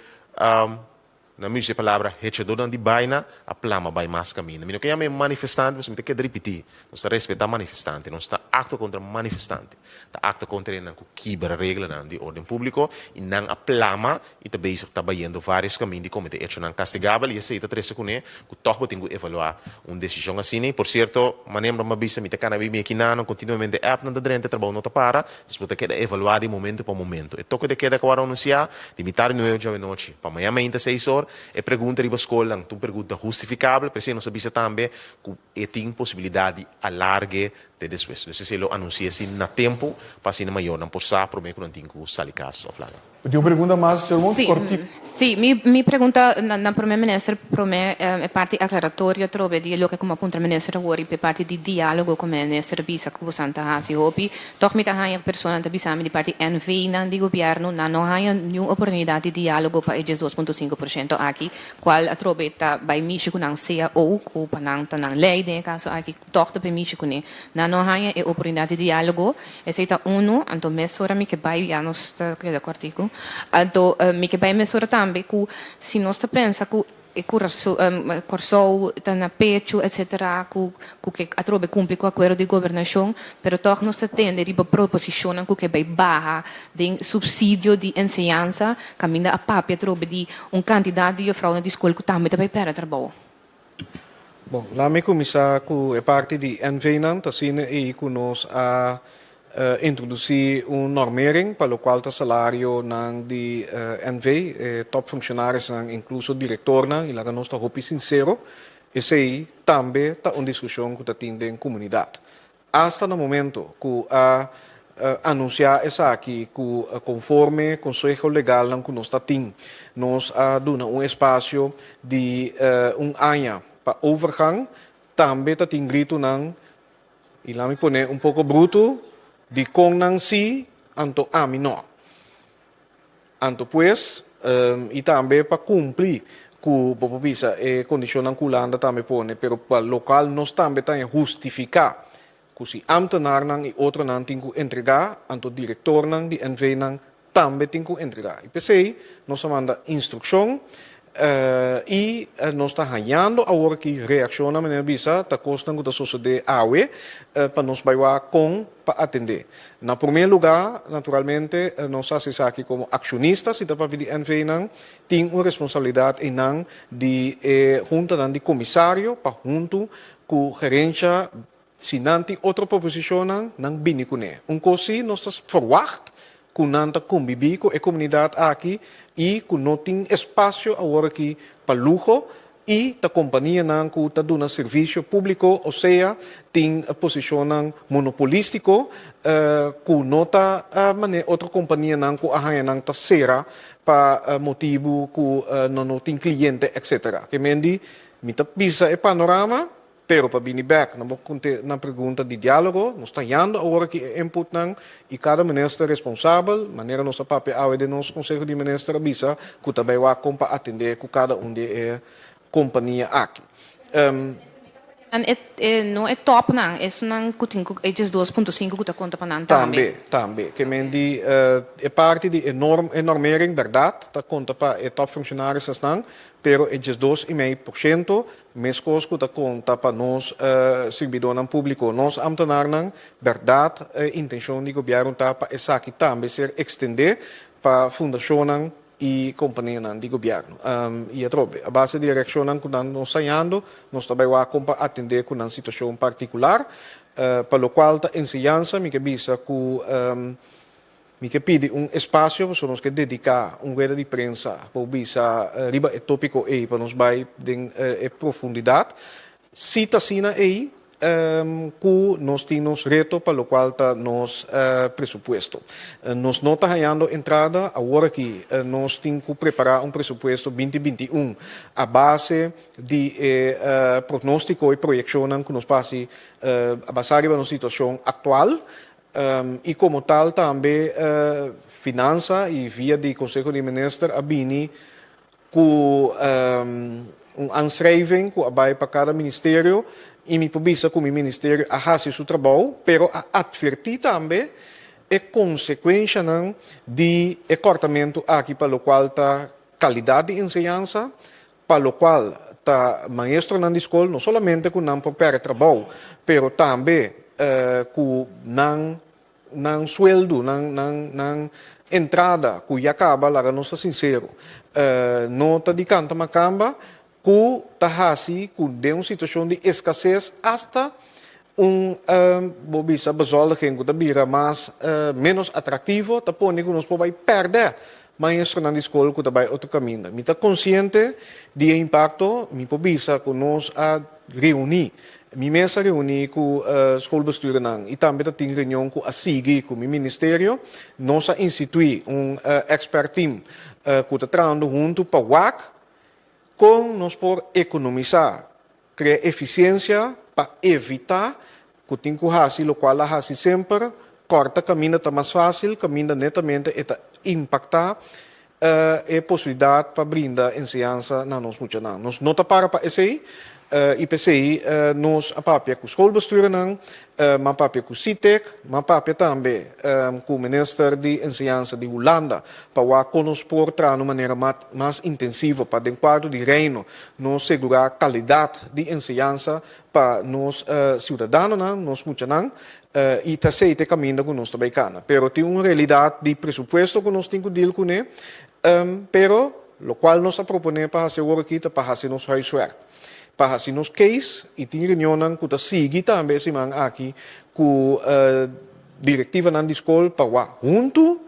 nan mi usa e palabra, hechadornan di baina a plama bai mas kaminda. Mi no ke yama e manifestante, pasobra mi ta keda ripití, nos ta respetá manifestante, nos ta aktua kontra manifestante, ta aktua kontra esnan ku kibra reglanan di orden públiko i nan a plama i ta bezig ta bayendo vários kamin di kometé echonan kastigabel i esei ta trese kuné ku tòg bo tin ku evaluá un desishon asina. I por sierto, manera mi a bisa, mi ta kana bibi aki nan, kontinuamente appnan ta drenta, e trabou no ta para, dus bo ta keda evaluá di momento pa momento. E toke de keda ku a anunsiá di mitar di nuebe djawe nochi pa maña mainta seis or, e pregunta riba skolnan ta un pregunta hustifikabel, p'esei nos a bisa tambe ku e tin posibilidat di alargue te despues. Dus esei lo anunsi'é si na tempu pa asina mayornan por sa promé ku nan tin ku sali kas òf laga. Bo tin un pregunta mas, señor Mons? Sí, Kortico. sí, mi, mi pregunta na, na Prome Minister, prome e parti aclaratorio atrobe di loke cu mi a puntra Minister awor y p'e parti di dialogo cu Minister bisa cu bosan ta haci hopi. Toch mi ta haña cu personanan ta bisa mi di parti NV-nan di Gobierno, nan no haña niun oportunidad di dialogo pa e 12.5% aki, cual atrobe ta bay mishi cu nan cao, cu pa nan ta nan ley den e caso aki. Tòg ta permishi kuné. Nan no haña e oportunidat di diálogo. Esei ta unu. Anto mesora mi ke bai, ya nos ta keda kòrtiku. Anto mi ke bai mesora tambe ku si nos ta pensa ku e Kòrsou ta na pechu etsetera ku ku ke atrobe kumpli ku akuerdo di gobernashon, pero tòg nos ta tende riba proposishonnan ku ke bai baha den supsidio di enseñansa kaminda a papia atrobe di un kantidat di yefrounan di skol ku tambe ta bai pèrdè trabou. Bon, laat mi kuminsá ku e parti di NV-nan. Ta asina ei ku nos a introdusí un normering pa lokual ta salarionan di NV, e topfunkshonariosnan, inkluso direktornan, i laga nos ta hopi sinsero, esei tambe ta un diskushon ku ta tin den komunidat. Asta na momento ku a anunsiá esaki ku konforme konseho legalnan ku nos ta tin, nos a duna un espasio di un aña pa overgang, tambe ta tin gritunan, i laat mi pone un poko brutu, dikon nan si, anto ami no. Anto pues, i tambe pa kumpli ku, bo por bisa, e kondishonnan ku Hulanda tambe pone, pero pa lokal nos tambe ta hustifiká ku si ámtenarnan i otronan tin ku entregá, anto direktornan di NV-nan tambe tin ku entregá. I p'esei nos a manda instrukshon I nos ta hañando awor aki reakshonnan, manera bisa, ta kosnan ku ta sosodé awe pa nos bai wak kon pa atendé. Na promé lugá, naturalmente, nos hasi esaki komo akshonista, si ta papia di NV-nan, tin un responsabilidat einan di e huntanan di komisario pa huntu ku gerensha, si nan tin otro proposishonnan, nan bini kuné. Un kos sí nos ta ferwagt ku nan ta kombibí ku e komunidat aki i ku no tin espasio awor aki pa luho i ta kompanianan ku ta duna servisio públiko osea tin posishonnan monopolístiko ku no ta manera otro kompanianan ku a haña nan ta sera pa motibu ku nan no tin kliente etcetera. Ke men di mi ta bisa e panorama. Pero pa bini bek na bo na pregunta di dialogo, nos ta yando awor aki e inputnan y cada minister responsabel, manera nos a papia awe den nos Conseho di Minister a bisa cu ta bay wak con pa atende cu cada un di e compania aki. En e, e, no e topnan, esunnan ku tin ku e 12,5 ku ta konta pa nan tambe. Tambe, tambe. Ke men di e parti di e norm, e normering, bèrdat, ta konta pa e topfunctionarisnan, pero e 12,5% meskos ku ta konta pa nos sirbidónan públiko, nos ambtenarnan, bèrdat e intenshon di gobièrnu ta pa esaki tambe ser ekstendé pa fundashonnan i kompanianan di gobièrnu. I atrobe, a base di e reakshonnan ku nan nos hañando, nos ta bai wak kon pa atendé ku nan situashon partikular. Pa lokual ta enseñansa, mi ke bisa ku mi ke pidi un espasio pasobra nos ke dediká un rueda di prensa pa bisa riba e tópiko ei pa nos bai den e profundidat. Si ta asina ei, ku nos tin nos reto pa lokual ta nos presupuesto. Nos no ta hañando entrada, awor aki nos tin ku prepará un presupuesto 2021 a base di e prognóstiko i proyekshonnan ku nos por hasi a basá riba nos situashon aktual i komo tal tambe Finansa i via di Konseho di Minister a bini ku un aanschrijving ku a bai pa kada ministerio i mi por bisa ku mi ministerio a hasi su trabou pero a atvertí tambe e konsekuenshanan di e kòrtamentu aki pa lokual ta kalidat di enseñansa, pa lokual ta maestronan di skol no solamente ku nan por pèrdè trabou pero tambe ku nan Nan sueldo, nan, nan, nan entrada ku ya kaba, laga nos ta sinsero, no ta di kanta makamba ku ta hasi ku den un situashon di eskases asta un, bo bisa, bezoldiging ku ta bira mas, ménos atraktivo ta pone ku nos por bai pèrdè maestronan di skol ku ta bai otro kaminda. Mi ta konsiente di e impakto, mi por bisa ku nos a reuní, mi mes a reuní ku skolbestuurnan i tambe ta tin reunion ku a sigui ku mi ministerio. Nos a instituí un expert team ku ta trahando huntu pa wak kon nos por ekonomisá, krea efisiensia pa evitá ku tin ku hasi lokual a hasi semper, kòrta kaminda ta mas fásil, kaminda netamente e ta impaktá e posibilidat pa brinda enseñansa na nos muchanan. Nos no ta para pa esei i p'esei nos a papia ku skolbestuurnan, m'a papia ku Sitek, m'a papia tambe ku minister di enseñansa di Hulanda pa wak kon nos por traha na un manera mas intensivo pa den kuadro di Reino nos segurá kalidat di enseñansa pa nos siudadanonan, nos muchanan. I ta esei ta e kaminda ku nos ta bai kana. Pero tin un realidat di presupuesto ku nos tin ku deal kuné. Pero lokual nos a proponé pa hasi awor aki ta pa hasi nos huiswerk, pa hasi nos case i tin reunionnan ku ta sigui tambe e siman aki ku direktivanan di skol pa wak huntu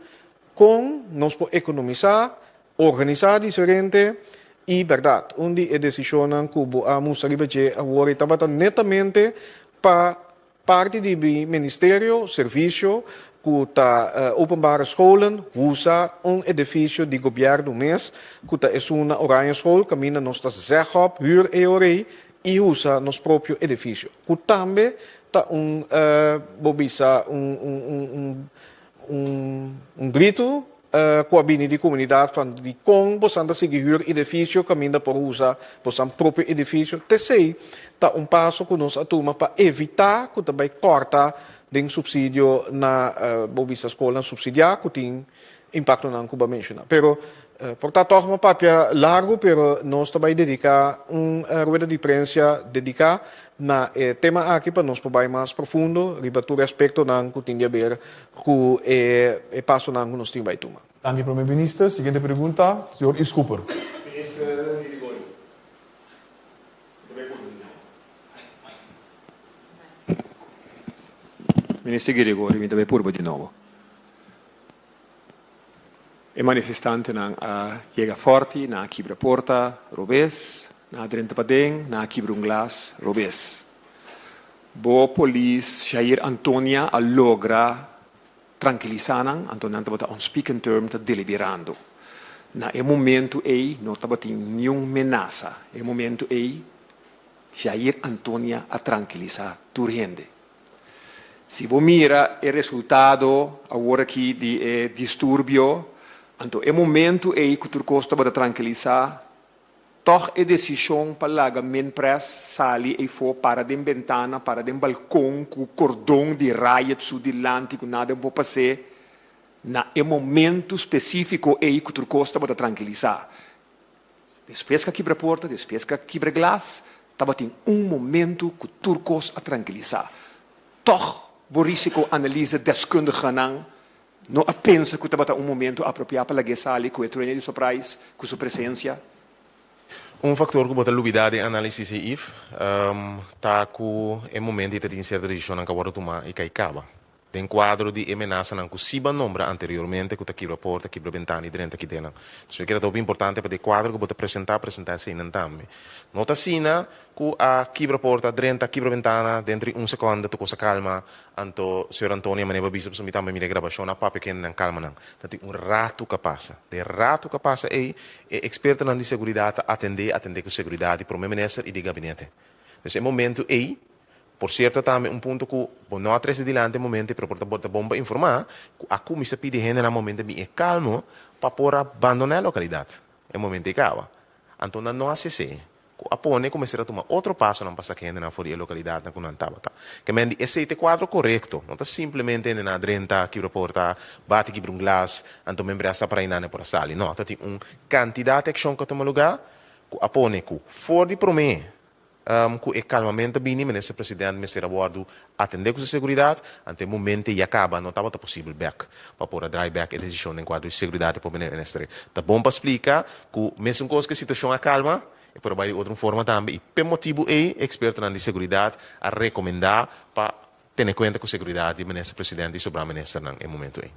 kon nos por ekonomisá, organisá diferente i bèrdat un di e desishonnan ku bo a mustra riba dje awor ei tabata netamente pa Parti di mi ministerio, servisio, ku ta Openbare Scholen, usa un edifisio di gobièrnu mes, ku ta esun na Oranje School, kaminda nos ta zeg op hür e orei i usa nos propio edifisio, ku tambe ta un, bo bisa, un, un, un, un gritu ku a bini di komunidat van dikon bosan ta sigui hür edifisio kaminda por usa bosan propio edifisio. T'esei ta un paso ku nos a tuma pa evitá ku ta bai kòrta den supsidio na bo bisa skolnan supsidiá ku tin impaktonan ku bo a menshoná. Pero por ta tòg mi a papia largu pero nos ta bai dediká un rueda di prensa dediká na e tema aki pa nos por bai mas profundo riba tur e aspektonan ku tin di aber ku e e pasonan ku nos tin bai tuma. Danki Prome Minister. Siguiente pregunta, señor Yves Cooper. Minister Girigorie, ta bai purba di nobo. Minister Girigorie, mi ta bai purba di nobo. E manifestantenan a yega Forti, nan a kibra porta, robes, nan a drenta paden, nan a kibra un glas, robes. Bo polis Jair Antonia a logra trankilisá nan, anto nan tabata on speaking term ta deliberando. Na e momentu ei no tabatin niun menasa. E momentu ei Jair Antonia a trankilisá tur hende. Si bo mira e resultado awor aki di e disturbio, anto e momentu ei ku tur kos tabata trankilisá, Tòg e desishon pa laga Minpres sali eifó para den bentana, para den balkon ku kordon di riot su dilanti ku nada por pas'é na e momentu spesífiko ei ku tur kos tabata trankilisá. Despues ku a kibra porta, despues ku a kibra glas, tabatin un momentu ku tur kos a trankilisá. Tòg bo risiko analise deskundigenan no a pensa ku tabata un momentu apropiá pa lag'é sali ku e trueño di surprise ku su presensia. Un faktor ku bo ta lubidá den análisis ei, Yves, ta ku e momento ei ta tin sierto desishonnan ku a wòrdu tumá i kai kaba. Den kuadro di e menasanan ku sí bo a nombra anteriormente ku ta kibra porta, kibra bentana i drenta kidenan. Dus mi kere ta hopi importante pa den kuadro ku bo ta presentá, presentá eseinan tambe. No ta asina ku a kibra porta, drenta, kibra bentana, dentro di un sekonde tur kos a kalma, anto señor Antonio a manera bo a bisa pasobra mi tambe mira e grabashon a papia kendenan kalma nan. Ta tin un ratu ku a pasa. Den ratu ku a pasa ei, e ekspertonan di seguridat ta atendé, atendé ku seguridat di prome minister i di gabinete. Dus e momentu ei Por cierto tambe un punto cu bo no a trece dilanti e momento pero por ta bo ta bon pa informa cu a cuminsa pidi hende na momento bin e calmo pa por a bandona e localidad e momento ei caba. Anto nan no haci esey cu a pone cu mester a tuma otro pasonan pa saca hendenan for di e localidadnan cu nan tabata. Ke men di esey ta e cuadro corecto, no ta simplemente hendenan a drenta, kibra porta, bati kibra un glas, anto men brea sa para einan e por a sali. No, ta tin un cantidad di accion cu a tuma lugar cu a pone cu for di prome Ku e kalmamentu a bini, Minister President mester a wòrdu atendé ku su seguridat. Ante e momente ya kaba no tabata posibel bèk pa por a drai bèk e desishon den kuadro di seguridat di Prome Minister. Ta bon pa splika ku mesun kos ku e situashon a kalma, e por a bai di otro forma tambe i p'e motibu ei ekspertonan di seguridat a rekomendá pa tene kuenta ku seguridat di Minister President i sobrá ministernan e momentu ei.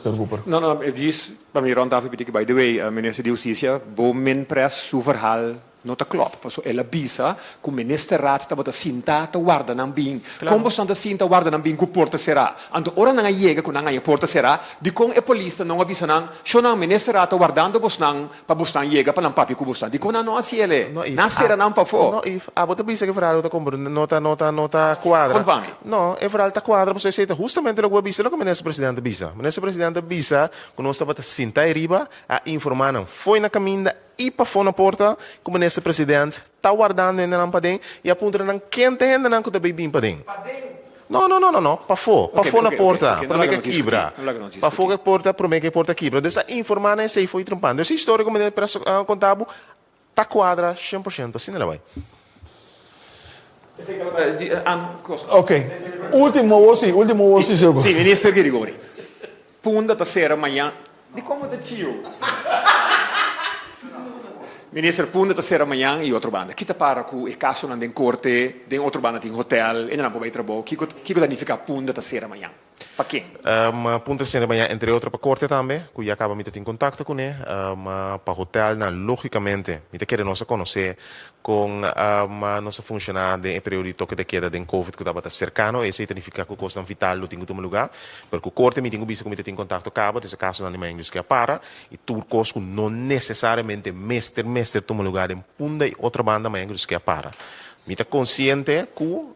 Señor Cooper. No, no, e djis pa mi rond af e pidi ki by the way, Minister di Hustisia, bo minpres su verhaal No ta klòp, paso el a bisa ku ministerraad tabata sintá ta warda nan bin. Kon bosan ta sinta warda nan bin ku porta será? Anto ora nan a yega ku nan haña porta será, dikon e polisnan no a bisa nan, Shonnan, ministerraad ta wardando bosnan pa bosnan yega pa nan papia ku bosnan? Dikon nan no a hasi el? No, Yves, Nan sera nan pafó. No, Yves, abo ta bisa ku e verhaal ta komprende, no ta, no ta, no ta kuadra. Kon pa mi? No, e verhaal ta kuadra pasobra esei ta hustamente loke bo a bisa, loke minister presidente a bisa. Minister presidente a bisa ku nos tabata sinta ariba, a informá nan fo'i na kaminda I pafó na porta ku Minister President ta wardando hendenan paden i a puntra nan ken ta hendenan ku ta bay bin paden. No, no, no, no, no, pafó, pafó na porta, promé ku e kibra. Pafó ku e porta, promé ku e porta kibra. Dus a informá nan esei fo'i trempan. Dus e historia ku Minister President a konta bo ta kuadra 100%, asina el a bay. Ok, ultimo wos si, ultimo wos si, señor. Si, Minister Girigori. Punda ta sera mañan. Di komo ta chiu? Minister, Punda ta sera mañan i otro banda. Ki ta para ku e kasonan den korte, den otro banda tin hotel, e nan por bai trabou. Kiko kiko ta nifiká Punda ta sera mañan? Pa ken? Punda ta sera mañan entre otro pa korte tambe, ku ya kaba mi ta tin kontakto kuné. Pa hotelnan lógikamente mi ta kere nos a konosé Kon nos a funshoná den e periodo di toke de keda den covid ku tabata serkano? Esei ta nifiká ku kosnan vital lo tin ku tuma lugá. Pero ku korte mi tin ku bisa ku mi ta tin kontakto kaba, dus e kasonan di mañana dus ke a para i tur kos ku no nesesariamente mester mester tuma lugá den Punda i otro banda mañana dus ke a para. Mi ta konsiente ku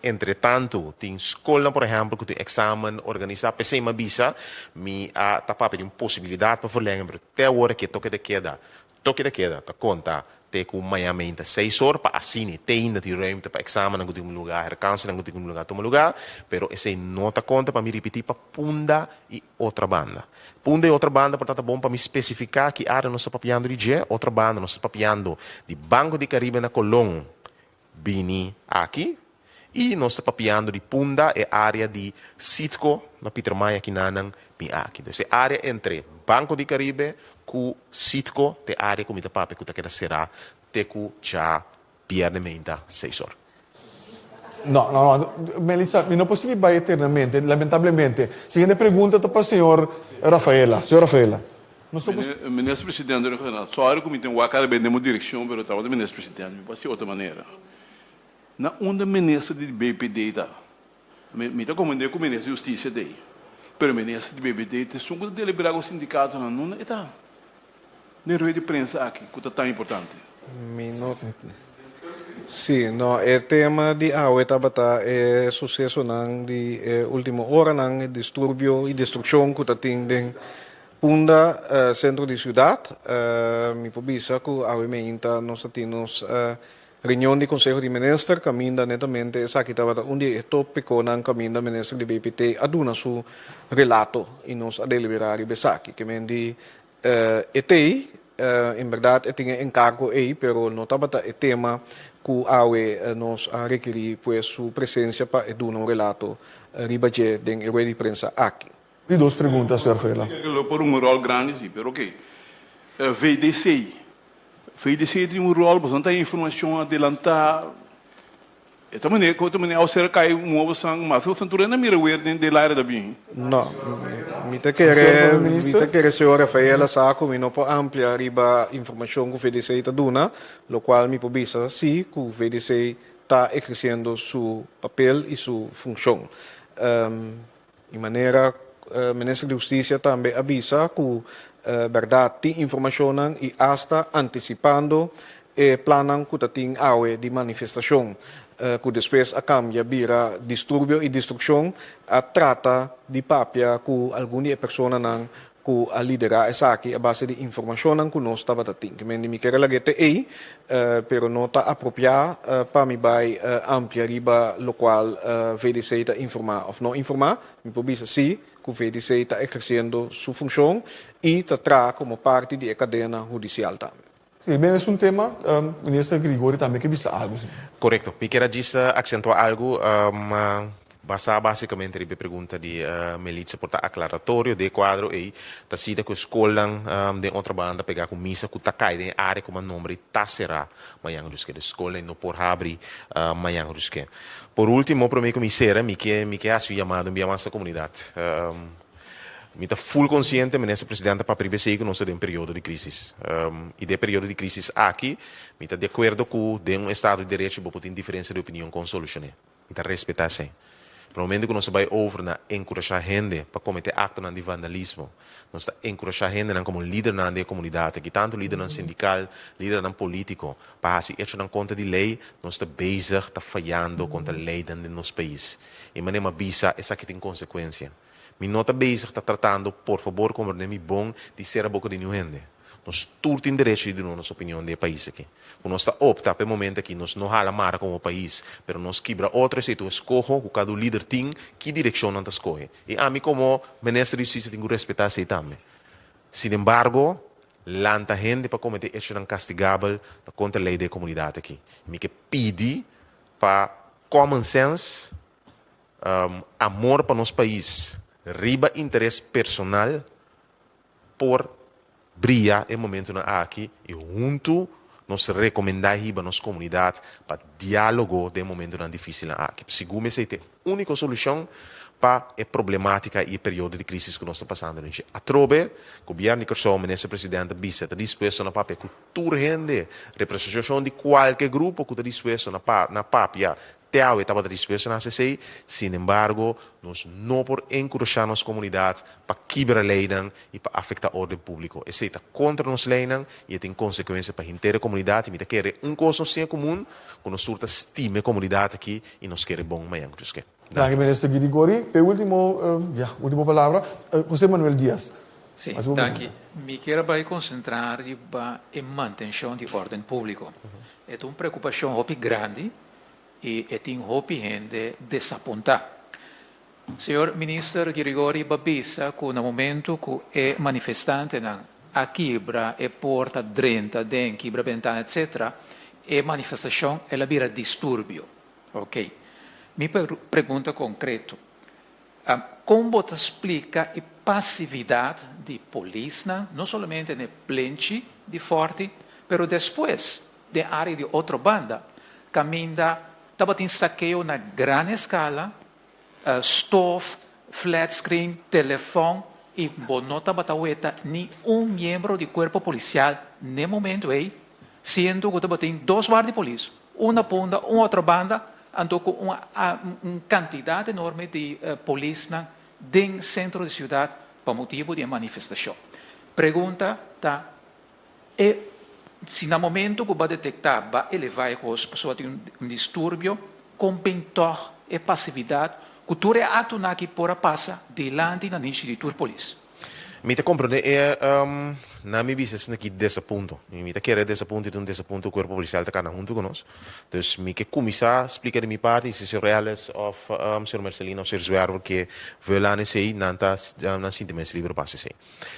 entre tantu tin skolnan por ehèmpel ku tin eksamen organisá p'esei mi a bisa mi a ta papia di un posibilidat pa verlengen pero te awor ke toke de keda Toke ta keda ta konta te ku maña meinta seis or pa asini te inda tin ruimte pa eksamennan ku tin tuma lugá, herkansenan ku tin tuma lugá tuma lugá, pero esei no ta konta pa mi ripití pa Punda i Otrabanda. Punda i Otrabanda por ta ta bon pa mi spesifiká ki área nos ta papiando di dje. Otrabanda nos ta papiando di Banco di Caribe na Colón bini aki i nos ta papiando di Punda e área di Citgo na Pietermaai akinanan bin aki. Dus e área entre Banco di Caribe ku Citgo ta e área ku mi ta papia ku ta keda será te ku dja bièrnè meinta seis or. No, no, no. Melissa, mi no por sigui bai eternamente, lamentablemente. Siguiente pregunta ta pa señor Rafaela. Señor Rafaela. Nos ta bus. Minister Presidente Regional, sorry ku mi tin wak kada bes den bo direkshon, pero tabata Minister Presidente, mi por hasi otro manera. Na unda Minister di BPD ta? Mi ta komprende ku Minister di Hustisia ta ei, pero Minister di BPD ta esun ku ta deliberá ku sindikatonan, unda e ta? Den rueda di prensa aki ku ta tan importante. Mi no. Sí, no, e tema di awe tabata e susesonan di e ultimo oranan, e disturbio i destrukshon ku ta tin den. Punda, sentro di siudat, mi por bisa ku awe meinta nos a tin nos reunion di Konseho di Minister kaminda netamente esaki tabata un di e topikonan kaminda Minister di BPT a duna su relato i nos a deliberá riba esaki. Ke men di e tei, en bèrdat e tin e enkargo ei pero no tabata e tema ku awe nos a rekerí pues su presensia pa e duna un relato riba dje den e rueda di prensa aki. Di dos pregunta, señor Vela. Lo por un rol grandi si, pero oke. VDC. VDC tin un rol, boso no ta informacion adelanta. E ta manera cu ta manera ao ser cay mobo san, mas boso tur hende a mira weer den den laira ta bin. No, mi ta kere, mi ta kere señor Rafael a sa cu mi no por amplia riba informacion cu VDC ta duna, locual mi por bisa si cu VDC ta eherciendo su papel y su funcion. Di manera Minister di Hustisia tambe a bisa ku bèrdat tin informashonnan i asta antisipando e plannan ku ta tin awe di manifestashon ku despues a kambia bira disturbio i destrukshon, a trata di papia ku algun di e personanan ku a liderá esaki a base di informashonnan ku nos tabata tin. Ke men di mi kere lag'é te ei, pero no ta apropiá pa mi bai amplia riba lokual VDC ta informá òf no informá. Mi por bisa sí ku VDC ta ehersiendo su funshon i ta traha komo parti di e kadena hudisial tambe. Sí, ben es un tema, Minister Grigori tambe ke bisa algu. Korekto. Mi kier a djis aksentuá algu basá básikamente riba e pregunta di Melitza por ta aklaratorio den e kuadro ei ta sita ku e skolnan den otra banda pegá ku misa ku ta kai den e área ku manombre ta será mañan ruske. Dus skolnan no por habri mañan ruske. Por último promé ku mi sera mi ke mi ke hasi un yamada un bia mas na komunidat. Mi ta full konsiente, Minister Presidente, pa priba esei ku nos ta den periodo di krisis. I den e periodo di krisis aki, mi ta di akuerdo ku den un estado di derecho bo por tin diferensia di opinion kon solushoné. Mi ta respetá esei. Pero momento ku nos ta bai over na enkurashá hende pa kometé aktonan di vandalismo, nos ta enkurashá hendenan komo lidernan den e komunidat aki, tantu lidernan sindikal, lidernan polítiko, pa hasi echonan kontra di lei, nos ta bezig ta fayando kontra leinan den nos pais. I manera mi a bisa, esaki tin konsekuensia. Mi no ta bezig ta tratando, por fabor komprende mi bon, di sera boka di niun hende. Nos tur tin derecho di duna nos opinion di e pais aki. Ku nos ta opta pa e momento aki nos no hala mara komo pais, pero nos kibra otro esei ta un eskoho ku kada un lider tin ki direkshon nan ta skohe. I ami komo Minister di Hustisia tin ku respetá esei tambe. Sinembargo, lanta hende pa kometé echonan kastigabel ta kontra lei di e komunidat aki. Mi ke pidi pa common sense, Amor pa nos pais riba interes personal por bria e momentonan aki y hunto nos recomenda hiba nos comunidad pa dialogo den momentonan dificilnan aki. Segun mi esey ta e unico solucion pa e problematica y e periodo di crisis cu nos ta pasando den dje. Atrobe, Gobierno di Corsou, Minister President a bisa ta dispuesto na papia cu tur hende, representacion di cualke grupo cu ta dispuesto na papia Te awe tabata dispuesto na hasi esei, sin embargo, nos no por enkurashá nos komunidat pa kibra leinan i pa afektá órden públiko. Esei ta kontra nos leinan i e tin konsekuensia pa henter e komunidat i mi ta kere un kos nos tin en komun, ku nos tur ta stima e komunidat aki i nos kere bon mañan ku Dios ke. Danki Minister Girigori. P'e ultimo, ya, ultimo palabra, José Manuel Diaz. Sí, danki. Mi kier a bai konsentrá riba e mantenshon di órden públiko. E ta un preokupashon hopi grandi i e tin hopi hende desapuntá. Señor Minister Girigori ba bisa ku na momentu ku e manifestantenan a kibra e porta drenta den, kibra bentana etc. E manifestashon el a bira disturbio. Ok. Mi pregunta konkreto, kon bo ta splika e pasividat di polisnan, no solamente na e plenchi di Fòrti, pero despues Den área di otro banda, kaminda tabatin sakeo na gran eskala, stof, flat screen, telefòn i bo no tabata weta ni un miembro di kuerpo polisial n'e momentu ei, siendo ku tabatin dos guardia polis, un na punda, un otro banda, anto ku un un kantidat enorme di polisnan den sentro di siudat pa motibu di e manifestashon. Pregunta ta. E si na momento ku bo a detektá bo a elevá e kos pasobra tin un disturbio, kon bin tòg e pasividat ku tur e aktonan aki por a pasa dilanti na nishi di tur polis? Mi ta komprondé e na mi bisa esaki desapunto. I mi ta kere desapunto i ta un desapunto ku kuerpo polisial ta kana huntu ku nos. Dus mi ke kuminsá splika di mi parti i si señor Ellis òf señor Mercelina òf señor Zwerver ke vul aan esei nan ta nan sinti mes liber pa hasi esei.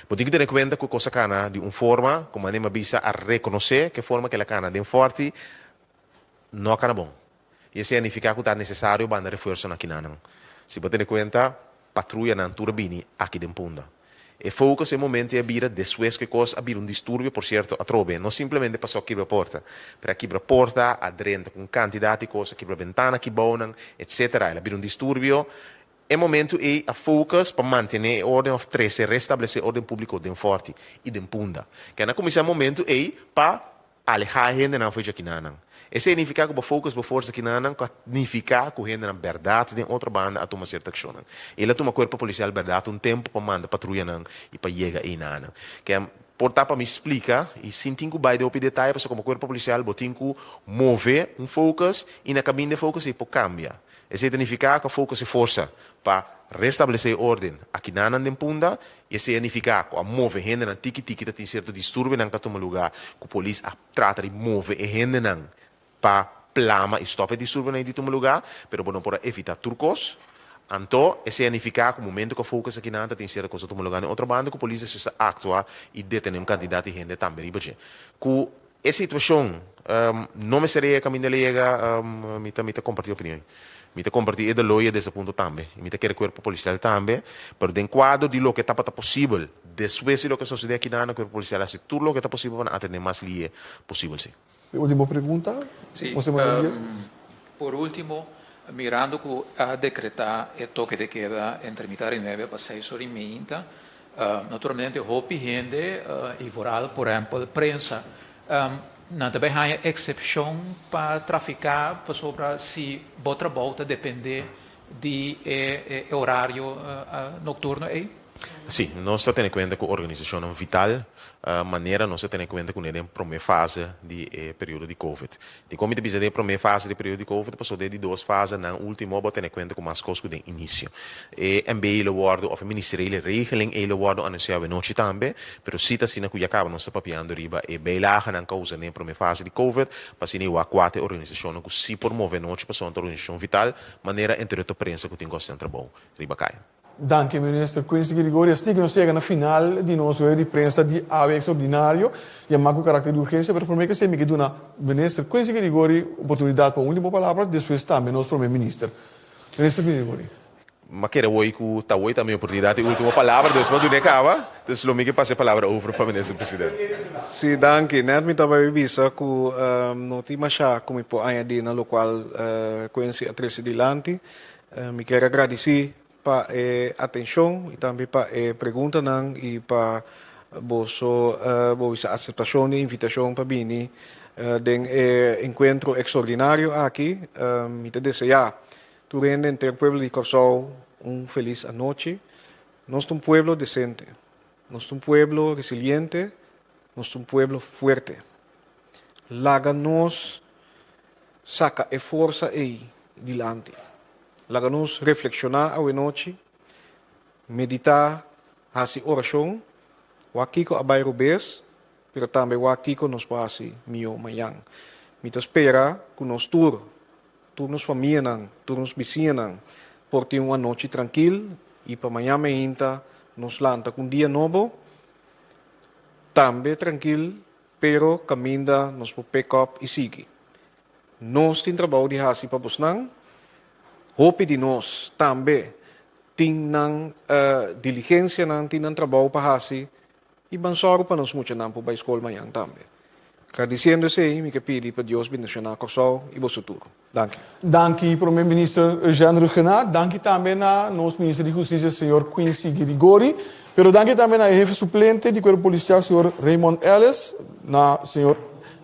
Bo tin ku tene kuenta ku e kos a kana di un forma ku manera mi a bisa a rekonosé ku e forma ku el a kana den Fòrti no a kana bon. I esei a nifiká ku ta nesesario banda refuersonan akinanan. Si bo tene kuenta, patruyanan tur a bini aki den Punda. E focus e momento ei a bira despues ku e kos a bira un disturbio, por sierto, atrobe. No simplemente pasó a kibra porta, pero a kibra porta, a drenta ku un kantidat di kos, a kibra bentana kibounan, etsetera. El a bira un disturbio. E momento ei a focus pa mantené e orden òf trese, restablesé orden públiko den Fòrti i den Punda. Kende a kuminsá e momento ei pa Alehá e hendenan for dje kinanan. Esei nifiká ku bo focus bo forsa kinanan ku a nifiká ku hendenan bèrdat den otro banda a tuma sierto akshonnan. El a tuma kuerpo polisial bèrdat un tempu pa manda patruyanan i pa yega einanan. Ke por ta pa mi splika i sin tin ku bai den hopi detaye pasobra komo kuerpo polisial bo tin ku move un focus i na kaminda e focus ei por kambia. Esei ta nifiká ku a focus e forsa pa restablesé e órden akinanan den Punda i esei a nifiká ku a move hendenan tiki tiki ta tin sierto disturbionan ku a tuma lugá ku polis a trata di move e hendenan pa plama i stòp e disturbionan ei di tuma lugá, pero bo no por a evitá tur kos. Anto esei a nifiká ku momento ku a focus akinan ta tin sierto kos a tuma lugá den otro banda ku polis despues a aktua i detené un kantidat di hende tambe riba dje. Ku e situashon no mester yega kaminda el a yega, mi ta mi ta kompartí opinion ei. Mi ta kompartí e doló i e desapunto tambe. I mi ta kere kuerpo polisial tambe, pero den kuadro di loke tabata posibel despues di loke a sosodé akinan na kuerpo polisial hasi tur loke ta posibel pa nan atendé mas lihe posibel, sí. E ultimo pregunta, Sí, José Manuel Diaz. por ultimo, mirando ku a dekretá e toke de keda entre mitar i nuebe pa seis ora i meinta, Naturalmente hopi hende i vooral por ehempel prensa nan ta bay haña eksepshon pa trafiká pasobra si bo trabou ta dependé di e orario nokturno ei. Sí, nos ta tene kuenta ku organisashonnan vital manera nos ta tene kuenta kuné den promé fase di e periodo di covid. Dikon mi ta bisa den e promé fase di e periodo di covid? Pasobra den e di dos fase nan último bo a tene kuenta ku mas kos ku den inisio. E MB lo wòrdu òf e ministerele regeling ei lo wòrdu anunsiá awenochi tambe, pero si ta asina ku ya kaba nos ta papiando riba e bijlagenan ku a usa den e promé fase di covid pa asina i wak kua ta e organisashonnan ku si por move anochi pasobra nan ta organisashon vital manera entre otro prensa ku tin ku hasi nan trabou riba kaya. Danki Minister Quincy Girigorie. Así ku nos yega na final di nos rueda di prensa di awe extraordinario, yamá ku karakter di urgensia, pero promé k'esei mi ke duna Minister Quincy Girigorie oportunidat pa un último palabra, despues tambe nos Promé Minister. Minister Girigorie. M'a kere woi ku ta woi ta mi oportunidat di último palabra, dus m'a dun'é kaba, dus lo mi ke pasa e palabra over pa Minister President. Sí, danki. Nèt mi tabata bisa ku no tin mashá ku mi por añadí na lokual Quincy a trese dilanti. Mi kier a gradisí pa e atenshon i tambe pa e preguntanan i pa boso bo bisa aseptashon di e invitashon pa bini den e enkuentro ekstraordinario aki. Mi ta deseá tur hende henter pueblo di Kòrsou un felis anochi. Nos ta un pueblo desente, nos ta un pueblo resiliente, nos ta un pueblo fuerte. Laga nos saka e forsa ei dilanti. Laga nos reflekshoná awenochi, meditá, hasi orashon, wak kiko a bai robes, pero tambe wak kiko nos por hasi mihó mañan. Mi ta spera ku nos tur, tur nos famianan, tur nos bisiñanan por tin un anochi trankil i pa mañan meinta nos lanta ku un dia nobo, tambe trankil, pero kaminda nos por pick up i sigui. Nos tin trabou di hasi pa bosnan. Hopi di nos tambe tin nan diligensianan, tin nan trabou pa hasi i ban sòru pa nos muchanan por bai skol mañan tambe. Gradisiendo esei, mi ke pidi pa Dios bendishoná Kòrsou i boso tur. Danki. Danki Prome Minister Eugène Rhuggenaath, danki tambe na nos Minister di Hustisia señor Quincy Girigorie, pero danki tambe na e Hefe Suplente di Kuerpo Polisial señor Raymond Ellis, na señor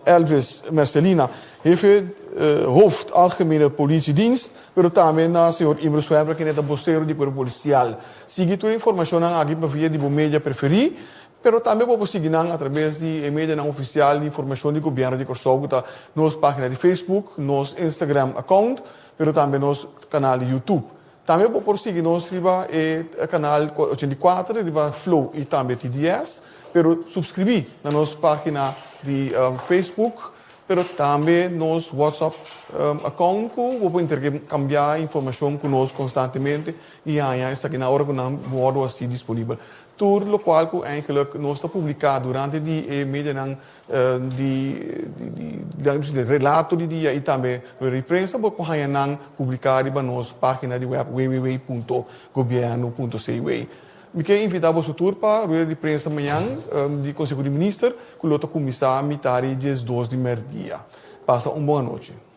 Elvis Mercelina, Hefe Hoofd Algemene Politiedienst, pero tambe na señor Imre Zwijnberg kende ta bosero di Kuerpo Polisial. Sigui tur e informashonnan aki pa via di bo media preferí. Pero tambe bo por sigui nan atrabes di e medianan ofisial di informashon di Gobièrnu di Kòrsou ku ta nos página di Facebook, nos Instagram account, pero tambe nos kanal di YouTube. Tambe bo por sigui nos riba e kanal 84 riba Flow i tambe TDS, pero supskribí na nos página di Facebook, pero tambe nos WhatsApp account ku bo por interkambiá informashon ku nos konstantemente i haña esaki na ora ku nan wòrdu hasi disponibel. Tur lokual ku eigenlijk nos ta publiká durante di e medianan di di relato di dia i tambe di prensa bo por haña nan publiká riba nos página di web www.gobierno.cw. Mi ke invitá boso tur pa rueda di prensa mañan di Konseho di Minister ku lo ta kuminsá mitá di 12 di mèrdia. Pasa un bon anochi.